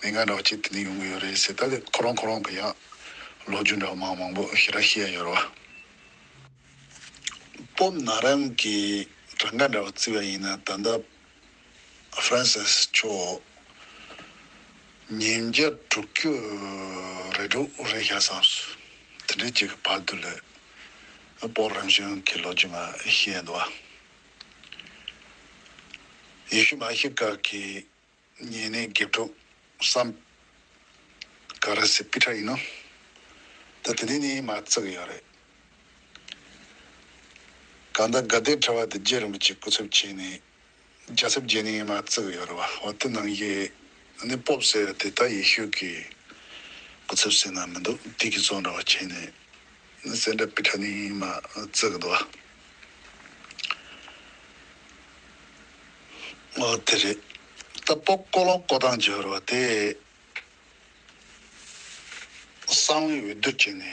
མི་ང་འདྲ་བ་ཅིག་དེ་ནས་ཡོང་གི་ཡོད་རེད་ཟེར། ད་དེ་ཁོ་རང་ཁོ་རང་གི་ཡང་ལོ་རྒྱུས་འདྲ་བ་མང་མང་པོ་ཞེ་དྲག་བཤད་ཡ་ཡོད་རེད་བ། པོབ་ན་རང་གི་གྲངས་ཀ་འདྲ་བ་བརྩིས་པ་ཡིན་ན་ད་ལྟ་ཧྥ་རན་སིས་མཆོག་ཉིས་བརྒྱ་དྲུག་ཅུ་རེ་དྲུག་རེད་ཤག་བསམ་སོང་། དེ་འདྲའི་ཅིག་གི་བར་དུ་ལ་པོབ་རིམ་བྱོན་གྱི་ལོ་རྒྱུས་མར་བཤད་འདུག་བ། ཡེ་ཤུ་མ་ཤི་ཀ་གི་ཉེ་གནས་དགེ་ཕྲུག་སམ་ག་རེ་ཟེར་པི་ཊར་ཡིན་ནོ། ད་དེ་ནས་ནི་མར་བརྩི་གི་ཡོད་རེད། གང་ལྟར་དགའ་ལྡན་ཁྲི་པ་དེ་རྗེ་རིན་པོ་ཆེ་སྐུ་ཚབ་བྱས་ནས་རྒྱལ་ཚབ་བརྒྱུད་ནས་མར་བརྩི་གི་ཡོད་རེད་བ། འོ་དེ་ནང་བཞིན་ནི་པོབ་ཟེར་དེ་ད་ཡེ་ཤུ་གི་སྐུ་ཚབ་ཟེར་ན་མི་འདུག་དེ་གི་བཟོ་འདྲ་བ་བྱས་ནས་ནི་སེ་འདྲ་པི་ཊར་ནས་མར་བརྩི་གི་འདུག་བ། འོ་དེ་རེད། ད་པོབ་བསྐོ་ལོང་བསྐོ་སྟངས་བརྗོད་རོགས་དེ་གསང་བའི་འོས་བསྡུ་བྱས་ནས་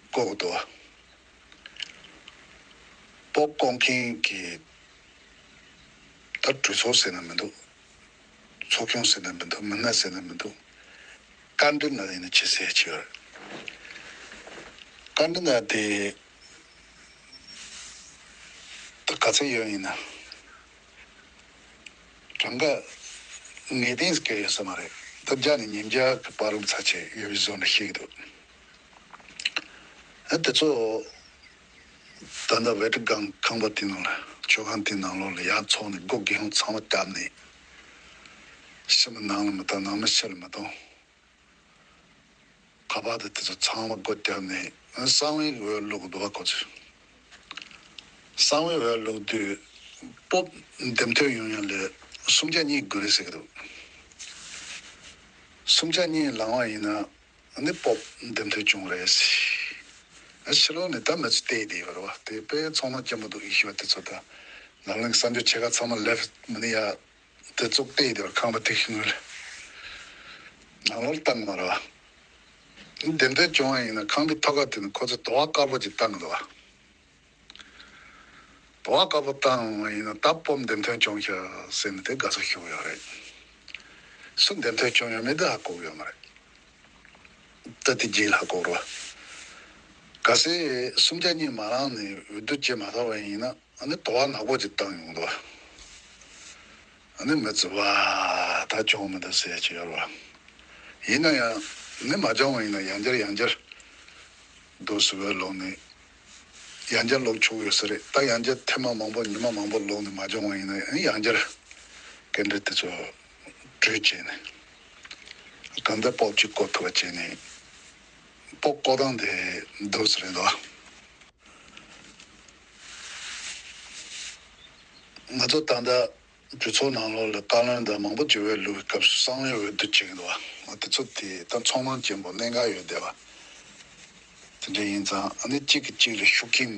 བསྐོ་གི་འདུག་བ། པོབ་བསྐོ་མཁན་གྱི་ད་གྲོས་ཚོགས་ཟེར་ན་མི་འདུག་ཚོགས་ཆུང་ཟེར་ན་མི་འདུག་མི་སྣ་ཟེར་ན་མི་འདུག་ཀར་ཌི་ནལ་ཡིན་ན་ཆེ་ཟེར་ཆེ་བ་རེད། ཀར་ཌི་ནལ་དེ་ ག་ཚོད་ཡོད་ཡིན་ན། གྲངས་ཀ་ངེས་གཏན་ཟེར་མཁན་ཡོད་ས་མ་རེད། ད་བརྒྱ་ནས་ཉིས་བརྒྱ་གི་བར་རུ་ཚ་ཆེ་ཡོད་པའི་བཟོ་འདྲ་ཤེས་ཀྱི་འདུག་ཨ་དེ་ཚོ་ད་ལྟ་ཝེ་ཊི་ཀན་ཁང་པ་དེ་ནང་ལ། མཆོད་ཁང་དེ་ནང་ལོགས་ལ་ཡར་འཚོགས་ནས་སྒོ་སྒེའུ་ཁུང་ཚང་མ་བརྒྱབ་ནས། ཕྱི་མི་ནང་ལ་མི་གཏོང་། ནང་མི་ཕྱི་ལ་མི་གཏོང་། ཁ་པར་དེ་དེ་ཚོ་ཚང་མ་སྒོ་བརྒྱབ་ནས་གསང་བའི་འོས་བླུགས་འདུག་པ། ཁོ་ཚོས་གསང་བའི་འོས་བླུགས་དུས་སྤོབས་འདེམས་ཐོན་ཡོང་ཡ་ལ་སུམ་ཆ་གཉིས་དགོས་རེད་ཟེར་གྱི་འདུག་སུམ་ཆ་གཉིས་ལངས་པ་ཡིན་ན་ཨ་ནི་སྤོབས་འདེམས་ཐོན་བྱུང་རེད་ཟེར། ཨ་ཕྱི་ལོགས་ནས་ད་མི་ཚོ་བལྟས་བསྡད་ཡོད་རེད་པ། དེ་དཔེ་ཚོང་ལམ་སྐྱིད་པོ་འདུག་ཡེ་ཤུ་བ་དེ་ཚོ་དང་། ནང་ལོགས་གསར་འགྱུར་ཆེ་ཁག་ཚང་མ་ལེབ་མི་ནི་ཡ། དེ་ཚོ་བལྟས་དེར་ཁང་པ་དེ་ཤི་ངོས་ལ་ནང་ལོགས་བཏང་མ་རེད་པ། འདེམས་ཐོན་བྱུང་བ་ཡིན་ན་ཁང་པའི་ཐོག་ཁ་དེ་ནི་ཁོ་ཚོས་དོ་བ་དཀར་པོ་ཅིག་བཏང་འདུག་པ། དོ་བ་དཀར་པོ་བཏང་བ་ཡིན་ན་ད་སྤོབས་འདེམས་ཐོན་བྱུང་ཤག་ཟེར་ནས་དེ་དགའ་ཚོར་ཤོར་ཡོད་རེད། སུ་འདེམས་ཐོན་བྱུང་ཡོད་མེད་དེ་ཧ་གོ་གི་ཡོད་མ་རེད། ད་དེ་རྗེས་ལ་ཧ་གོ་རོགས། གལ་སྲིད་སུམ་ཆ་གཉིས་མ་ལངས་ནས་འོས་བསྡུ་བྱེད་མ་ཐུབ་པ་ཡིན་ན། ཨ་ནི་དོ་བ་ནག་པོ་ཅིག་བཏང་ཡོང་འདུག་ཨ་ནི་མི་ཚོས་ཝ་ད་བྱུང་མི་འདུག་ཟེར་གྱི་ཡོད་རེད་པ། ཡིན་ན་ཡང་ནི་མ་བྱུང་བ་ཡིན་ན་ཡང་བསྐྱར་ཡང་བསྐྱར་འདུག་སེ་འོས་བླུགས་ནས་ཡང་བསྐྱར་བླུགས་ཆོག་ཡོད་ས་རེད། ད་ཡང་བསྐྱར་ཐེངས་མ་མང་པོ་ཉི་མ་མང་པོ་བླུགས་ནས་མ་བྱུང་བ་ཡིན་ན་ཨ་ནི་ཡང་བསྐྱར་སྐད་འབོད་དེ་ཚོ་གྲོས་བྱས་ནས་གང་ལྟར་སྤོབས་ཅིག་བཀོད་ཐུབ་པ་བྱས་ནས་སྤོབས་བཀོད་སྟངས་དེ་འདུག་སེ་རེད་འདུག་ང་ཚོ་ད་ལྟ་གྲོས་ཚོགས་ནང་ལོགས་ལ་བཀའ་བློན་དང་མང་པོ་ཅིག་འོས་བླུགས་པའི་སྐབས་སུ་གསང་བའི་འོས་བསྡུ་བྱེད་ཀྱི་འདུག་པ། དེ་ཚོ་དེ་ད་ཚོང་ལམ་སྐྱིད་པོ་གནད་འགག་ཡོད་བསྡད་པ། དེ་འདྲ་ཡིན་ཙང་ཨ་ནི་གཅིག་གིས་གཅིག་ལ་ཤུགས་རྐྱེན་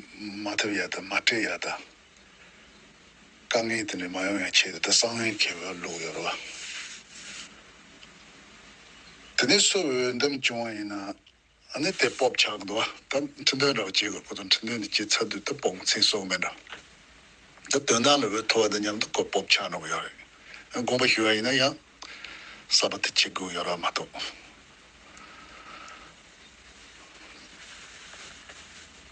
མ་ཐེབས་ཡ་དང་མ་སྤྲད་ཡ་དང་། དཀའ་ངལ་དེ་འདྲ་མ་ཡོང་ཡ་ཆེད་དུ་ད་གསང་བའི་འོས་བླུགས་ཡོད་རེད་པ། དེ་ནས་སུ་འོས་འདེམས་བྱུང་བ་ཡིན་ན། ཨ་ནི་དེ་སྤོབས་ཆགས་འདུག་པ། ད་ཁྲི་འདོན་འདྲ་བོ་བྱེད་དགོས། ཁོ་ཚོ་ཁྲི་འདོན་དེ་བྱེད་ཚར་དུས་ད་སྤོབས་ཚིག་སོགས་མེད་འགྲོ། ད་དོན་དག་ལ་འོས་ཐོབ་པ་དང་མཉམ་དུ་ཁོ་སྤོབས་ཆགས་འགྲོ་གི་ཡོད་རེད། དགོངས་པ་ཞུ་བ་ཡིན་ན་ཡང་གསར་པ་དེ་བྱེད་དགོས་ཡོད་རེད་མ་གཏོགས།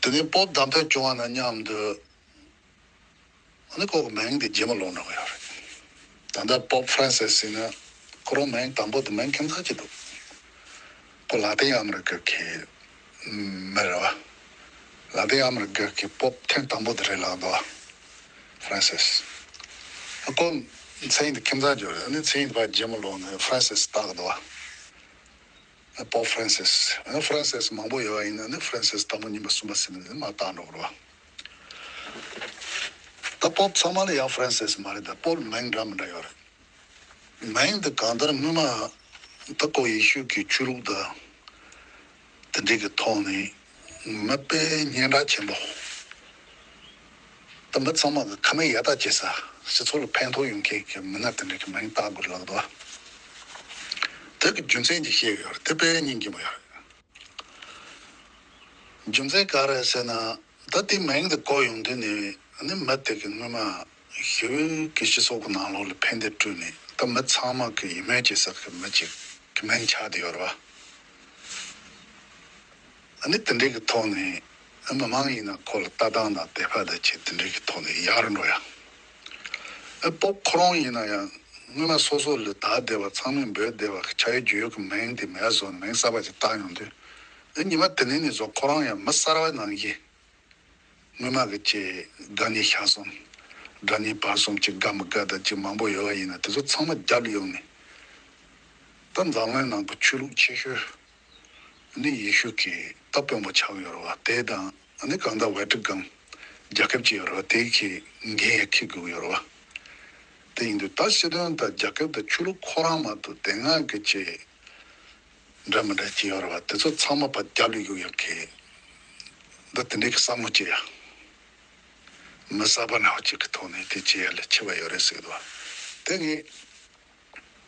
དེ་ནས་སྤོབས་བདམས་ཐོན་བྱུང་བ་ན་མཉམ་དུ། ཨ་ནི་ཁོ་གི་མིང་དེ་རྗེས་མ་ལོག་འགྲོ་གི་ཡོད་རེད། ད་ལྟ་པོབ་ཧྥ་རན་སིས་ཟེར་ན་ཁོ་རང་མིང་དང་པོ་དེ་མིང་ཁྱད་མཚར་ཅིག་འདུག་ཁོ་ལ་ཏིན་ཨ་མི་རི་ཀ་གི་མི་རེད་པ། ལ་ཏིན་ཨ་མི་རི་ཀ་གི་པོབ་ཐེངས་དང་པོ་དེ་རེད་ལབ་འདུག་ཧྥ་རན་སིས། ཨ་ཁོ་མཚན་དེ་ཁྱད་མཚར་ཅིག་ཡོད་རེད། ཨ་ནི་མཚན་དེ་ཕར་རྗེས་མ་ལོག་ནས་ཧྥ་རན་སིས་བཏགས་འདུག་པ། པོབ་ཧྥ་རན་སིས། ཧྥ་རན་སིས་མང་པོ་ཡོད་པ་ཡིན་ན་ནི་ཧྥ་རན་སིས་དང་པོ་གཉིས་པ་གསུམ་པ་ཟེར་ནས་མར་བཏགས་འགྲོ་གི་རེད་པ། ད་པོབ་ཚང་མ་ལ་ཡང་ཧྥ་རན་སིས་མ་རེད། ད་པོབ་མིང་འདྲ་མི་འདྲ་ཡོད་རེད། མིང་འདི་གང་ལྟར་སྔོན་མ་ད་ཁོ་ཡེ་ཤུ་གི་ཆོས་ལུགས་དང་དེ་འདྲའི་གི་ཐོག་ནས་མི་དཔེ་སྙན་གྲགས་ཆེན་པོ། ད་མི་ཚང་མ་གི་ཁ་མིག་ཡར་ལྟ་བྱེད་ས། སྤྱི་ཚོགས་ལ་ཕན་ཐོགས་ཡོང་མཁན་གྱི་མི་སྣ་དེ་འདྲ་གི་མིང་བཏགས་དགོས་ལབ་འདུག་དེ་གི་རྒྱུ་མཚན་ཅིག་བཤད་ཡོད་རེད། དེ་དཔེ་སྙིང་རྗེ་མོ་ཡོད་རེད། རྒྱུ་མཚན་ག་རེ་ཟེར་ན། ད་དེ་མིང་དེ་གོ་ཡོང་དུས་ནས་ནི་མི་དེ་གི་སྔོན་མ་ཞི་བའི་གི་སྤྱི་ཚོགས་ཀྱི་ནང་ལོགས་ལ་ཕན་བདེ་བསྐྲུན་ནས། ད་མི་ཚང་མ་གི་ཡིད་སྨོན་བྱེད་ས་གི་མི་གཅིག་གི་མིང་ཆགས་བསྡད་ཡོད་རེད་པ། ཨ་ནི་དེ་འདྲའི་གི་ཐོག་ནས་མི་མང་ཡིན་ན་ཁོ་ལ་ལྟ་སྟངས་དང་དད་པ་དང་ཆེད་དེ་འདྲའི་གི་ཐོག་ནས་ཡར་འགྲོ་ཡ། ཨ་པོབ་ཁོ་རང་ཡིན་ན་ཡང་སྔོན་མ་སོ་སོ་ལ་དད་བསྡད་པ། ཚང་མས་འབོད་བསྡད་པ་གི་ཆ་ཡོད་རྒྱུས་ཡོད་གི་མིང་དེ་མེད་བཟོ་ནས་མིང་གསར་པ་ཅིག་བཏགས་ཡོང་དུས། ཨ་ཉི་མ་དེ་ནས་ནས་བཟུང་ཁོ་རང་ཡང་མི་གསར་བ་ནང་བཞིན། སྔོན་མ་གི་ཅིག་དགའ་ཉེ་ཤ་གསུམ། དགྲ་གཉེན་བར་གསུམ་ཅིག་དགའ་མི་དགའ་དང་ཅིག་མང་པོ་ཡོད་པ་ཡིན་ན་དེ་ཚོ་ཚང་མ་རྒྱབ་ལ་ཡོང་ནས། ད་འཛམ་གླིང་ནང་གི་ཆོས་ལུགས་ཆེ་ཤོས་ནི་ཡེ་ཤུ་གི་ད་དཔོན་པོ་ཆགས་ཡོད་རེད་པ། དེ་དང་ཨ་ནི་གང་ལྟར་ཝེ་ཊི་ཀན་རྒྱལ་ཁབ་ཅིག་ཡོད་རེད་པ། དེ་གི་འགན་ཡང་འཁྱེར་དགོས་ཡོད་རེད་པ། དེ་ཡིན་དུས་ད་སྲིད་དོན་དང་རྒྱལ་ཁབ་དང་ཆོས་ལུགས་ཁོ་རང་མ་གཏོགས་དེ་སྔ་གི་ཅིག་འདྲ་མི་འདྲ་ཅིག་ཡོད་རེད་པ། དེ་ཚོ་ཚང་མ་ཕར་རྒྱབ་ལ་གཡུག་ཡག་གི་ད་དེ་འདྲའི་གི་བསམ་བློ་ཅིག་ཡ། མི་གསར་པ་ནང་བཞིན་གྱི་ཐོག་ནས་དེ་བྱེད་ཡ་ལ་ཆེ་བ་ཡོད་རེད་ཟེར་གི་འདུག་དེ་ངས་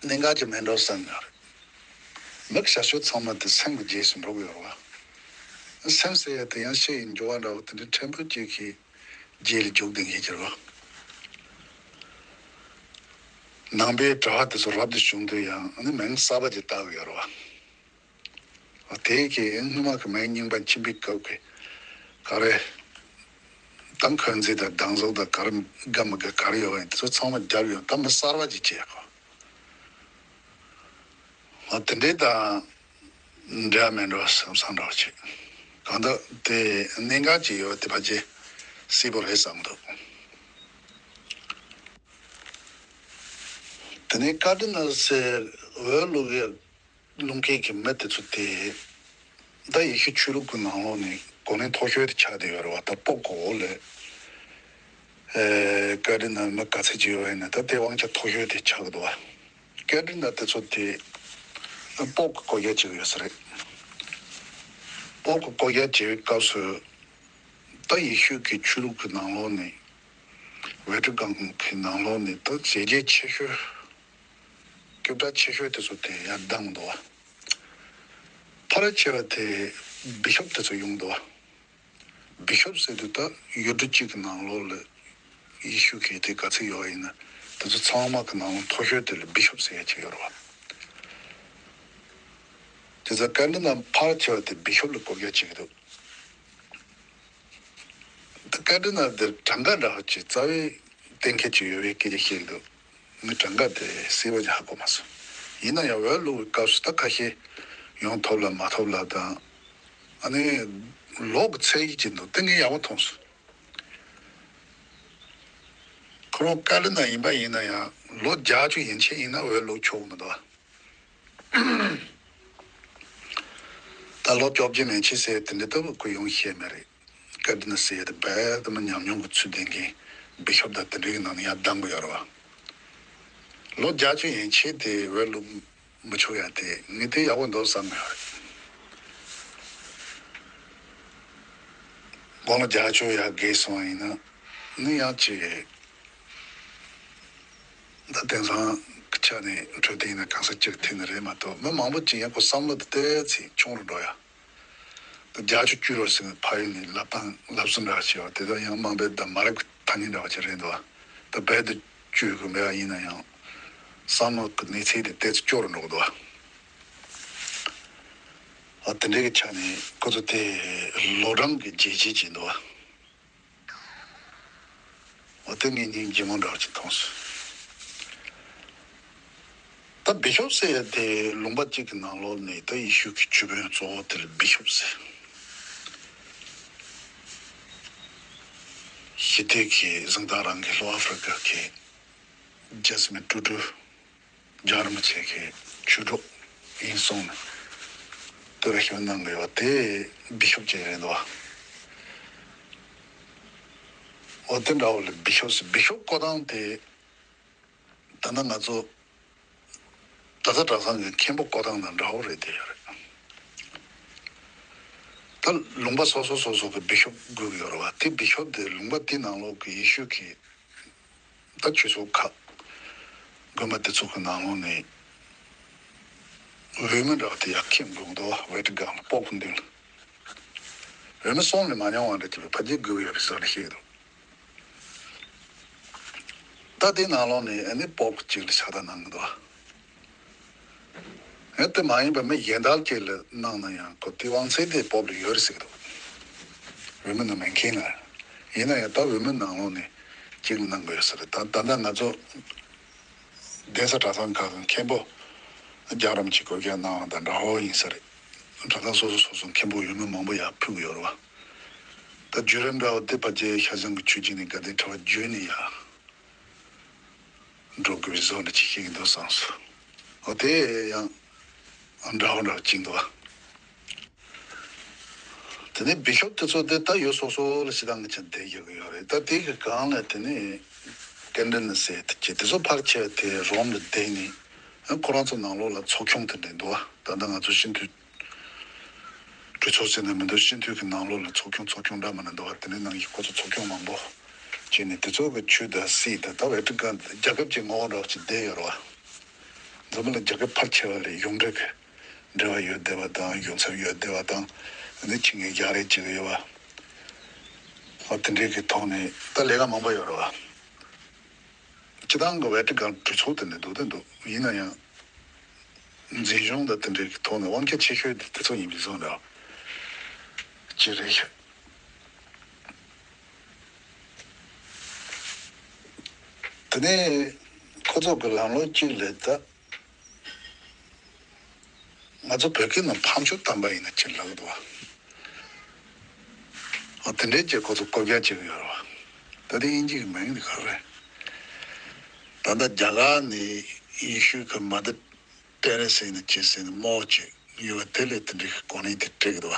གནད་འགག་ཅིག་མིན་འགྲོ་བསམ་ཡོད་རེད། མི་གི་བྱ་སྤྱོད་ཚང་མ་དེ་སེམས་ཀྱི་རྗེས་སུ་འགྲོ་གི་ཡོད་རེད་པ། སེམས་ཟེར་ཡ་དེ་ཡང་ཤེས་ཡིན་འགྱུར་བ་འདྲ་བོ་དེ་འདྲའི་ཕྲན་བུ་ཅིག་གི་རྗེས་ལ་རྒྱུག་བསྡད་མཁན་ཅིག་རེད་པ། ནང་པའི་གྲྭ་པ་དེ་ཚོ་རབ་ཏུ་བྱུང་དུས་ཡང་ཨ་ནི་མིང་གསར་པ་ཅིག་བཏགས་གི་ཡོད་རེད་པ། དེ་གི་སྔོན་མ་གི་མིང་རྙིང་པ་ཕྱིན་པའི་སྐབས་ཀྱི་ག་རེ། ད་འཁོན་འཛིན་དང་སྡང་ཟུག་དང་ག་རེ་དགའ་མི་དགའ་ག་རེ་ཡོད་པ་ཡིན་དེ་ཚོ་ཚང་མ་རྒྱབ་ཡོང་། ད་མི་གསར་པ་ཅིག་བྱས་ཡག་གོ། ཨ་དེ་འདྲའི་དང་འདྲ་མི་འདྲ་བསམ་བསམ་འདྲ་བ་ཅིག། གང་ལྟར་དེ་གནད་འགག་ཅིག་ཡོད་དེ་ཕལ་ཆེར་སྲིད་པ་རེད་བསམ་འདུག། དེ་ནས་བཀའ་དྲིན་ཟེར་འོས་བླུག་གི་བླུག་མཁན་གྱི་མི་དེ་ཚོ་དེ་ད་ཡེ་ཤུ་ཆོས་ལུགས་ཀྱི་ནང་ལོགས་ནས་གོ་གནས་མཐོ་ཤོས་དེ་ཆགས་བསྡད་ཡོད་རེད་བ། ད་པོབ་ཀྱི་འོག་ལ་ཨེ་བཀའ་དྲིན་མི་ག་ཚད་ཅིག་ཡོད་པ་ཡིན་ན་ད་དེ་དབང་ཆ་མཐོ་ཤོས་དེ་ཆགས་ཀྱི་འདུག་བ། བཀའ་དྲིན་དེ་ཚོ་དེ་པོབ་ཀྱི་བསྐོ་རྒྱ་བྱེད་ཀྱི་ཡོད་ས་རེད། པོབ་ཀྱི་བསྐོ་རྒྱ་བྱེད་པའི་སྐབས་སུ་ད་ཡེ་ཤུ་གི་ཆོས་ལུགས་ཀྱི་ནང་ལོགས་ནས་ཝེ་ཏི་ཀན་གྱི་ནང་ལོགས་ནས་ད་བྱས་རྗེས་ཆེ་ཤོས། སྐྱོབ་གྲྭ་ཆེ་ཤོས་དེ་ཚོ་དེ་ཡར་བཏང་འདུག་བ། ཕལ་ཆེ་བ་དེ་བི་ཤོབ་དེ་ཚོ་ཡོང་འདུག་བ། བི་ཤོབ་ཟེར་དུས་ད་ཡུལ་གྲུ་གཅིག་གི་ནང་ལོགས་ལ་ཡེ་ཤུ་གི་དེ་ག་ཚོད་ཡོད་ཡིན་ན་དེ་ཚོ་ཚང་མ་གི་ནང་ལོགས་མཐོ་ཤོས་དེ་ལ་བི་ཤོབ་ཟེར་ཡ་ཅིག་ཡོད་རེད་བ། དེ་ཚོ་བཀའ་དྲིན་ཕལ་ཆེ་བ་དེ་བི་ཤོབ་ལ་བསྐོ་རྒྱ་བྱེད་ཀྱི་འདུག། ད་བཀའ་དྲིན་དེ་གྲངས་ཀ་འདྲ་བ་ཅིག་རྩ་བའི་གཏན་འཁེལ་ཅིག་ཡོད་པའི་སྐད་ཆ་བཤད་ཀྱི་འདུག། ངས་གྲངས་ཀ་དེ་གསལ་པོ་ཅིག་ཧ་གོ་མ་སོང་། ཡིན་ན་ཡང་འོས་བླུག་པའི་སྐབས་སུ་ད་ཁ་ཤས་ཡོང་ཐུབ་ལ་མ་ཐུབ་ལ་དང་། ཨ་ནི་ལོག་གི་ཚད་གཞི་ཅིག་འདུག། དེ་ངས་ཡག་པོ་མཐོང་སོང་། ཁོ་རང་བཀའ་དྲིན་ཡིན་པ་ཡིན་ན་ཡང་ལོ་བརྒྱད་ཅུ་ཡན་ཆད་ཡིན་ན་འོས་བླུག་ཆོག་གི་མི་འདུག། ད་ལོ་བཅོ་བརྒྱད་མན་ཆད་ཟེར་དེ་འདྲ་ལྟ་བུ་ཁོ་ཡོང་ཤེས་མེད་རེད། བཀའ་དྲིན་ཟེར་དེ་རྦད་དེ་མི་ཉམས་མྱོང་གི་ཚུལ་ལྡན་མཁན་བི་ཤོབ་དང་དེ་འདྲའི་ནང་ནས་ཡར་བཏང་གི་ཡོད་རེད་བ། ལོ་བརྒྱད་ཅུ་ཡན་ཆད་དེ་འོས་བླུག་མི་ཆོག་ཡ་དེ་ངས་དེ་ཡག་པོ་འདུག་བསམ་ཡོད་རེད། དགུང་ལོ་བརྒྱད་ཅུ་ཡར་བརྒལ་སོང་བ་ཡིན་ན་ནི་ཡང་ཅིག་ད་དེང་སང་གི་ཆ་ནས་འཕྲོད་བསྟེན་ཡིན་ན་གང་ས་ཅིག་ཐེབས་ནི་རེད་མ་གཏོགས་མི་མང་པོ་ཅིག་ཡང་ཁོ་བསམ་བློ་དེ་ཏོག་ཙམ་ཆུང་རུ་འགྲོ་ཡ། ད་བརྒྱད་ཅུ་བཅུ་རུ་ཟིན་ཕ་ཡུལ་ནས་ལབ་སྟངས་ལབ་སྲོལ་འདྲ་བ་བྱས་པ་དེ་དག་ཡང་དམའ་འབེབས་དང་མ་རབས་ཀྱི་ཐ་སྙད་འདྲ་བ་ཅིག་རེད་འདུག་བ། ད་རྦད་དེ་བཅུ་དགོས་མེད་པ་ཡིན་ན་ཡང་བསམ་བློ་གི་གནས་ཚད་དེ་ཏོག་ཙམ་སྐྱོ་རུ་འགྲོ་གི་འདུག་བ། ཨ་དེ་འདྲའི་གི་ཆ་ནས་ཁོ་ཚོ་དེ་ལོ་གྲངས་ཀྱི་རྒྱལ་སྤྱི་ཅིག་འདུག་བ། འོ་དེ་ངས་སྙིང་རྗེ་མོ་འདྲ་བ་ཅིག་མཐོང་སོང་། ད་བི་ཤོབ་ཟེར་ཡ་དེ་ལུང་པ་གཅིག་གི་ནང་ལོགས་ནས་ད་ཡེ་ཤུ་གི་ཆོས་དཔོན་གཙོ་བོ་དེ་ལ་བི་ཤོབ་ཟེར། ཞི་བདེ་གི་གཟེངས་རྟགས་རང་གི་ལྷོ་ཨ་ཧྥི་རི་ཀ་གི་ཇ་སི་མིན་ཀྲུ་ཀྲུ། རྒྱལ་བ་རིན་པོ་ཆེ་གི་ཆོས་གྲོགས་ཡིན་གསུངས་ནས་བསྟོད་ར་ཞུ་གནང་གི་ཡོད་དེ་བི་ཤོབ་ཅིག་རེད་འདུག་བ། འོ་དེ་འདྲ་བོ་ལ་བི་ཤོབ་ཟེར། བི་ཤོབ་བསྐོ་སྟངས་དེ་ད་ལྟ་ང་ཚོ་གྲྭ་ས་གྲྭ་ཚང་གི་མཁན་པོ་བསྐོ་སྟངས་དང་འདྲ་བོ་རེད་དེ་ཡོད་རེད། ད་ལུང་པ་སོ་སོ་སོ་སོ་གི་བི་ཤོབ་དགོས་ཀྱི་ཡོད་རེད་བ། དེ་བི་ཤོབ་དེ་ལུང་པ་དེ་ནང་ལོགས་ཀྱི་ཡེ་ཤུ་གི་ད་ཆོས་ཚོགས་ཁག་དགོན་པ་དེ་ཚོ་གི་ནང་ལོགས་ནས་འོས་མི་འདྲ་བ་དེ་ཡར་འཁྱེར་དགོས་འདུག་བ། ཝེ་ཏི་ཀན་ལ་པོབ་མདུན་ལ་འོས་མི་གསུམ་ལས་མ་ཉུང་བ་འདྲ་ཅིག་ཕ་གིར་དགོས་ཡོད་པའི་བཟོ་འདྲ་ཞིག་འདུག། ད་དེ་ནང་ལོགས་ནས་ཨ་ནི་པོབ་གཅིག་ལ་ཕྱག་བསྟར་གནང་གི་འདུག། ཨ་དེ་མ་ཡིན་པ་མི་གཞན་དག་ཅིག་ལ་གནང་ན་ཡང་ཁོ་དེ་དབང་ཚད་དེ་པོབ་ལ་ཡོད་རེད་ཟེར་གི་འདུག། འོས་མི་ནང་མེད་མཁན་ལ། ཡིན་ན་ཡང་ད་འོས་མི་ནང་ལོགས་ནས་གཅིག་ལ་གནང་དགོས་ཡོད་ས་རེད། ད་ད་ལྟ་ང་ཚོ་གདན་ས་གྲྭ་ཚང་ཁག་གི་མཁན་པོ་རྒྱལ་བ་རིན་པོ་ཆེ་བསྐོ་རྒྱ་གནང་བ་དང་འདྲ་བོ་ཡིན་ས་རེད། གྲྭ་ཚང་སོ་སོ་སོ་སོ་མཁན་པོ་འོས་མི་མང་པོ་ཡར་ཕུལ་གི་ཡོད་རེད་བ། ད་བརྒྱུད་རིམ་འདྲ་བོ་དེ་ཕལ་ཆེར་ཤར་བྱང་གི་ཆོས་བརྒྱུད་ནས་དགའ་ལྡན་གྲྭ་པ་བརྒྱུད་ནས་ཡར་འགྲོ་དགོས་པའི་བཟོ་འདྲ་ཅིག་ཤེས་ཀྱི་འདུག་བསམ་སོང་། འོ་དེ་ཡང་འདྲ་བོ་འདྲ་བོ་ཅིག་འདུག་བ། དེ་ནས་བི་ཤོབ་དེ་ཚོ་དེ་ད་ཡུལ་སོ་སོ་ལ་སྤྱི་བཏང་གི་ཆ་བསྡད་ཡོད་ཀྱི་ཡོད་རེད། ད་དེ་གི་སྒང་ལ་དེ་ནས་ཀེན་ཌི་ནི་ཟེར་དེ་ཅིག་དེ་ཚོ་ཕལ་ཆེར་དེ་རོམ་ལ་བསྡད་ནས་ཁོ་རང་ཚོ་ནང་ལོགས་ལ་ཚོགས་ཆུང་དེ་འདྲ་འདུག་བ། ད་ལྟ་ང་ཚོ་སྤྱི་འཐུས་གྲོས་ཚོགས་ཟེར་ནས་མི་འདུག། སྤྱི་འཐུས་ཀྱི་ནང་ལོགས་ལ་ཚོགས་ཆུང་ཚོགས་ཆུང་འདྲ་མི་འདྲ་འདུག་བ། དེ་ནས་ནང་བཞིན་ཁོ་ཚོ་ཚོགས་ཆུང་མང་པོ་བྱས་ནས་དེ་ཚོ་གི་ཆོས་དང་སྲིད་དང་ད་ཝེ་ཏི་ཀན་རྒྱལ་ཁབ་ཀྱི་ངོ་བོ་འདྲ་བ་ཅིག་བསྡད་ཡོད་རེད་བ། འཛམ་བུ་གླིང་རྒྱལ་ཁབ་ཕལ་ཆེ་བ་ལ་ཡོངས་གྲགས་ཀྱི་འབྲེལ་བ་ཡོད་བསྡད་པ་དང་ཡོང་འཚབ་ཡོད་བསྡད་པ་དང་། ཨ་ནི་ཕྱི་ངོས་རྒྱག་རེས་བྱེད་ཀྱི་ཡོད་པ། ཨ་དེ་འདྲའི་གི་ཐོག་ནས་ད་ལས་ཀ་མང་པོ་ཡོད་རེད་བ། སྤྱི་བཏང་གི་ཝེ་ཏི་ཀན་གྲོས་ཚོགས་དེ་འདྲ་འདུག་དེ་འདུག། ཡིན་ན་ཡང་འཛིན་སྐྱོང་དང་དེ་འདྲའི་གི་ཐོག་ནས་དབང་ཆ་ཆེ་ཤོས་དེ་དེ་ཚོ་ཡིན་པའི་བཟོ་འདྲ་ཅིག་རེད་ཤག། དེ་ནས་ཁོ་ཚོ་གི་ལམ་ལུགས་གཅིག་ལས་ད། ང་ཚོ་བོད་སྐད་ནང་ཕམ་ཆུ་བཏང་པ་ཡིན་ན་ཅི་ལབ་འདུག་བ། ཨ་དེ་འདྲའི་ཅིག་ཁོ་ཚོ་བཀོད་རྒྱ་བྱེད་ཀྱི་ཡོད་རེད་བ། ད་དེ་དབྱིན་ཇི་གི་མིང་དེ་ག་རེ་རེད། ད་ལྟ་རྒྱ་གར་ནས་ཡེ་ཤུ་གི་མ་དི་ཏེ་རེ་ཟེར་ནས་ཅི་ཟེར་ནས་རྨོ་ཅིག་ཡོད་པ་དེ་ལས་དེ་འདྲའི་གོ་གནས་དེ་སྤྲད་ཀྱི་འདུག་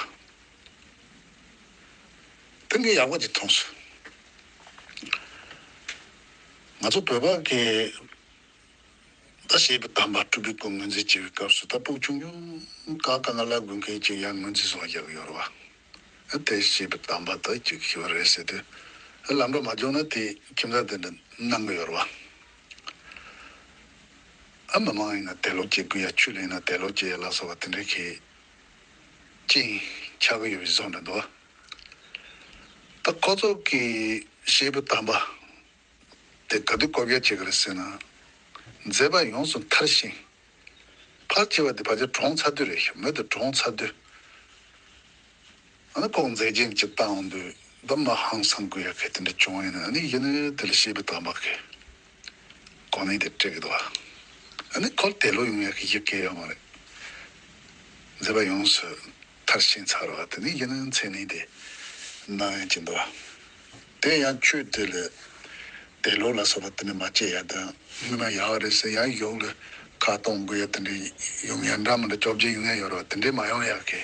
བ། དེ་འདྲའི་ཡག་པོ་ཅིག་མཐོང་སོང་། ང་ཚོ་བོད་པ་གི་ད་བཤད་པའི་དམ་པ་སྤྲུལ་པའི་སྐུ་ངོས་འཛིན་བྱེད་པའི་སྐབས་སུ་ད་ཕྲུ་གུ་ཆུང་ཆུང་ཀ་ཀ་ང་ལ་དགོས་མཁན་ཅིག་ཡང་ངོས་འཛིན་བཟོ་བ་རྒྱག་གི་ཡོད་རེད་བ། དེ་བཤད་པའི་དམ་པ་ད་ཅིག་ཞུ་བ་རེད་ཟེར་དུས། ལམ་འགྲོ་མ་བྱུང་ན་དེ་ཁྱིམ་ཚང་དེ་འདྲ་གནང་གི་ཡོད་རེད་བ། ཨ་མི་མང་ཡིན་ན་དད་ལོག་བྱེད་དགོས་ཡ། ཆོས་ལ་ཡིན་ན་དད་ལོག་བྱེད་ཡ་ལ་སོགས་པ་དེ་འདྲའི་གི་ཅིག་ཆགས་ཀྱི་ཡོད་པའི་བཟོ་འདྲ་འདུག་ད་ཁོ་ཚོ་གི་བཤད་པའི་དམ་པ་དེ་ག་དུས་བཀོད་རྒྱ་བྱེད་ཀྱི་རེད་ཟེར་ན། མཛད་པ་ཡོངས་སུ་མཐར་ཕྱིན། ཕལ་ཆེ་བ་དེ་ཕལ་ཆེར་གྲོངས་ཚར་དུས་རེད་ཤག་མོ་དེ་གྲོངས་ཚར་དུས། ཨ་ནི་ཁོང་མཛད་རྗེས་ཅིག་བཏང་འོང་དུས་ད་མ་ཧང་སང་དགོས་ཡ་གི་དེ་འདྲ་བྱུང་བ་ཡིན་ན། ཨ་ནི་ཡིན་ནའི་དེ་ལ་བཤད་པའི་དམ་པ་གི་གོ་གནས་དེ་སྤྲད་ཀྱི་འདུག་ཨ་ནི་ཁོ་དེ་ལོ་ཡོང་ཡ་གི་གཞི་གས་ཡོད་མ་རེད། མཛད་པ་ཡོངས་སུ་མཐར་ཕྱིན་ཚར་བ་དེ་ནི་ཡིན་ནའི་མཚན་གནས་དེ་གནང་ཡ་ཅིག་འདུག་དེ་ཡང་ཆོས་དེ་ལ་དད་ལོག་ལ་སོགས་པ་དེ་འདྲ་མ་བྱེད་ཡ་དང་། སྔོན་མ་ཡག་རེད་ཟེར་ཡང་གཞུག་ལ་ཁ་གཏོང་དགོས་ཡ་དེ་འདྲ་ཡོང་ཡ་འདྲ་མི་འདྲ་བཅོ་བརྒྱད་ཡོང་ཡ་ཡོད་རེད་བ། དེ་འདྲ་མ་ཡོང་ཡ་གི་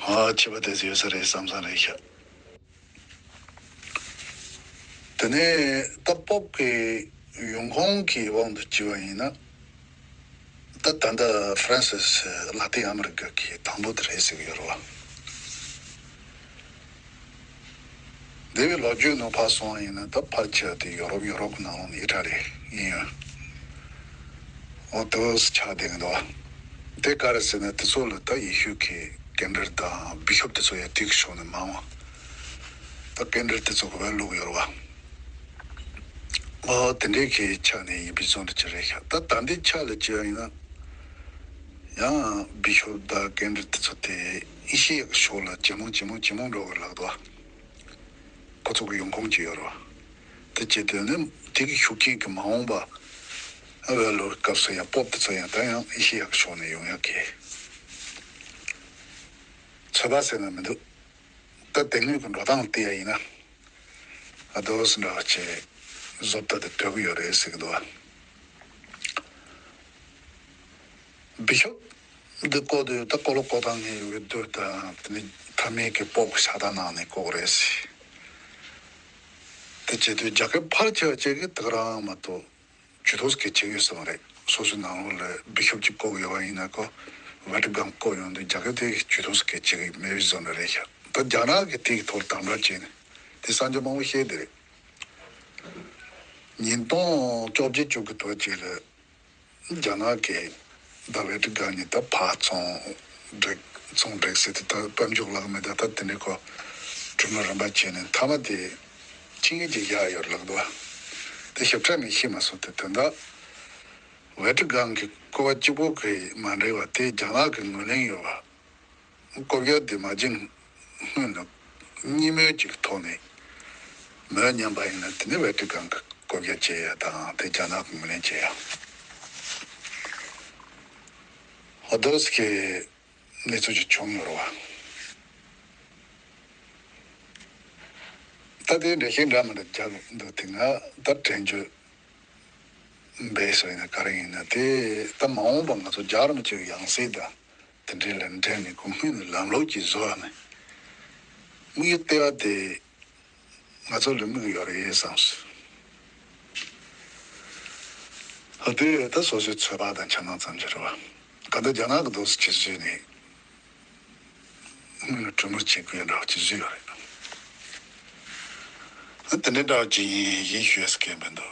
ཨ་ཆེ་བ་དེ་ཚོ་ཡོད་ས་རེད་བསམ་བསམ་རེད་ཤག་དེ་ནས་ད་སྤོབས་ཀྱི་ཡོང་ཁུངས་ཀྱི་དབང་དུ་བྱས་པ་ཡིན་ན། ད་ད་ལྟ་ཧྥ་རན་སིས་ལ་ཏིན་ཨ་མི་རི་ཀ་གི་དང་པོ་དེ་རེད་ཟེར་གྱི་ཡོད་རེད་བ། འདས་པའི་ལོ་རྒྱུས་ནང་ཕར་སོང་བ་ཡིན་ན་ད་ཕལ་ཆེ་བ་དེ་ཡོ་རོབ་ཡོ་རོབ་ཀྱི་ནང་ལོགས་ནས་ཨི་ཊ་ལི་ཡིན་ཡོད། འོ་དེ་འདྲ་ཆགས་བསྡད་ཀྱི་འདུག་བ། དེ་ག་རེ་ཟེར་ན་དེ་ཚོ་ལ་ད་ཡེ་ཤུ་གི་རྒན་འབྲེལ་དང་བི་ཤོབ་དེ་ཚོ་ཡང་དེ་གི་ཕྱོགས་ནས་མང་བ། ད་རྒན་འབྲེལ་དེ་ཚོ་གི་བས་བླུགས་ཡོད་རེད་བ། ཨོ་དེ་འདྲའི་གི་ཆ་ནས་ཡིན་པའི་བཟོ་འདྲ་ཅིག་རེད་ཤག་ད་ད་འདི་ཆ་ལ་བྱས་པ་ཡིན་ན། ཡང་བི་ཤོབ་དང་རྒན་འབྲེལ་དེ་ཚོ་དེ་ཨེ་ཤེ་ཡ་གི་ཕྱོགས་ལ་ཇེ་མང་ཇེ་མང་ཇེ་མང་འགྲོ་གི་ལབ་འདུག་ཁོ་ཚོ་གི་ཡོང་ཁུངས་ཅིག་ཡོད་རེད་བ། དེ་བྱེད་དུས་ནི་དེ་གི་ཤུགས་རྐྱེན་གྱིས་མ་འོངས་པ་ཨ་བའི་ལོའི་སྐབས་སུ་ཡང་སྤོབས་དེ་ཚོ་ཡང་ད་ཡང་ཨེ་ཤེ་ཡ་གི་ཕྱོགས་ནས་ཡོང་ཡག་གི་ཚོད་དཔག་ཟེར་ན་མི་འདུག་ད་དེ་སྔོན་གྱི་འགྲོ་སྟངས་བལྟས་ཡ་ཡིན་ན། ཨ་དོ་སི་འདྲ་བ་ཆེ་བཟོ་ལྟ་དེ་འདོད་གི་ཡོད་རེད་ཟེར་གི་འདུག་བ། བི་ཤོབ་འདི་བསྐོ་དུས་ད་བསྐོ་ལོ་བསྐོ་སྟངས་ངས་ཡོད་དུས་དང་དེ་ནི་མཐའ་མའི་གི་སྤོབས་ཀྱི་ཤ་སྟག་ནང་ནས་བསྐོ་གི་རེད་ཟེར། དེ་བྱེད་དུས་རྒྱ་སྐད་ཕལ་ཆེ་བ་ཅིག་གིས་དེ་ག་རང་མ་གཏོགས་ཇུས་གཏོགས་སྐད་ཆ་ཡོད་ས་མ་རེད། སོ་སོའི་ནང་ལོགས་ལ་བི་ཤོབ་ཅིག་བསྐོ་གི་ཡོད་པ་ཡིན་ན་ཁོ་ཝེ་ཊི་ཀན་བསྐོ་ཡོང་དུས་རྒྱ་སྐད་དེ་ཇུས་གཏོགས་སྐད་ཆ་གི་མེད་པའི་བཟོ་འདྲ་རེད་ཤག་ད་རྒྱ་ནག་གིས་དེའི་ཐོག་དམ་དྲག་བྱས་ནས་དེ་གསར་འགྱུར་མང་པོ་བཤད་བསྡད་རེད། ཉིས་སྟོང་བཅོ་བརྒྱད་བཅུ་དགུ་དུས་ཅིག་ལ་རྒྱ་ནག་གིས་ད་ཝེ་ཊི་ཀན་གྱི་ད་ཕར་ཚོང་སྒྲིག་ཚོང་སྒྲིག་ཟེར་དུས་ད་དཔལ་འབྱོར་ལག་མེད་ད་ད་དེ་འདྲའི་ཁོ་གྲོས་མོལ་རིམ་པ་བྱས་ནས་མཐའ་མ་དེ་ཆིངས་ཡིག་ཅིག་བཞག་ཡོད་ལབ་འདུག་དེ་ཞིབ་ཕྲ་ངས་ཤེས་མ་སོང་། དེ་དོན་དག་ཝེ་ཊི་ཀན་གྱི་བསྐོ་བ་གཅིག་པོ་གི་མ་འགྲིག་པ་དེ་རྒྱ་ནག་གི་ངོས་ལེན་ཡོད་པ། བསྐོ་བཞག་དེ་མ་བྱུང་སྔོན་ལ་གཉིས་མོས་ཀྱི་ཐོག་ནས་མོས་མཉམ་པ་ཡིན་ན་དེ་ནི་ཝེ་ཊི་ཀན་གྱི་བསྐོ་བཞག་བྱེད་ཡ་དང་དེ་རྒྱ་ནག་གི་ངོས་ལེན་བྱེད་ཡ། ཧོ་དོ་སི་ཀའི་གནས་ཚུལ་ཅིག་བྱུང་ཡོད་རེད་བ། ད་དེ་འགྲེལ་བཤད་འདྲ་མི་འདྲ་རྒྱག་འདུག་དེ་ང་ད་དྲན་རྒྱུ་འབའ་སོ་ཡིན་ན་ག་རེ་ཡིན་ན་དེ་ད་མ་འོངས་པ་ང་ཚོ་རྒྱ་རིམ་གྱི་ཡང་སྲིད་དང་དེ་འདྲའི་ལ་འབྲེལ་ནས་ཁོ་སྔོན་ནས་ལམ་ལུགས་ཀྱི་བཟོ་བ་ནི་དམིགས་ཡུལ་ལྟེ་བ་དེ་ང་ཚོ་ལ་དམིགས་ཡོད་རེད་བསམ་སོང་། ཨ་དེ་ད་སོ་སོའི་ཚོད་དཔག་དང་འཆར་སྣང་ཙམ་ཞིག་རེད་བ། ག་ད་རྒྱ་ནག་གི་འདུག་སེ་ཅིག་བཟོས་ནས་སྔོན་ལ་གྲོས་མོལ་བྱེད་དགོས་འདྲ་བ་ཅིག་བཟོས་ཡོད་རེད། ཨ་དེ་འདྲའི་འདྲ་བ་ཅིག་ཡིན་ཡིན་ཞུ་ཡས་སྐད་མི་འདུག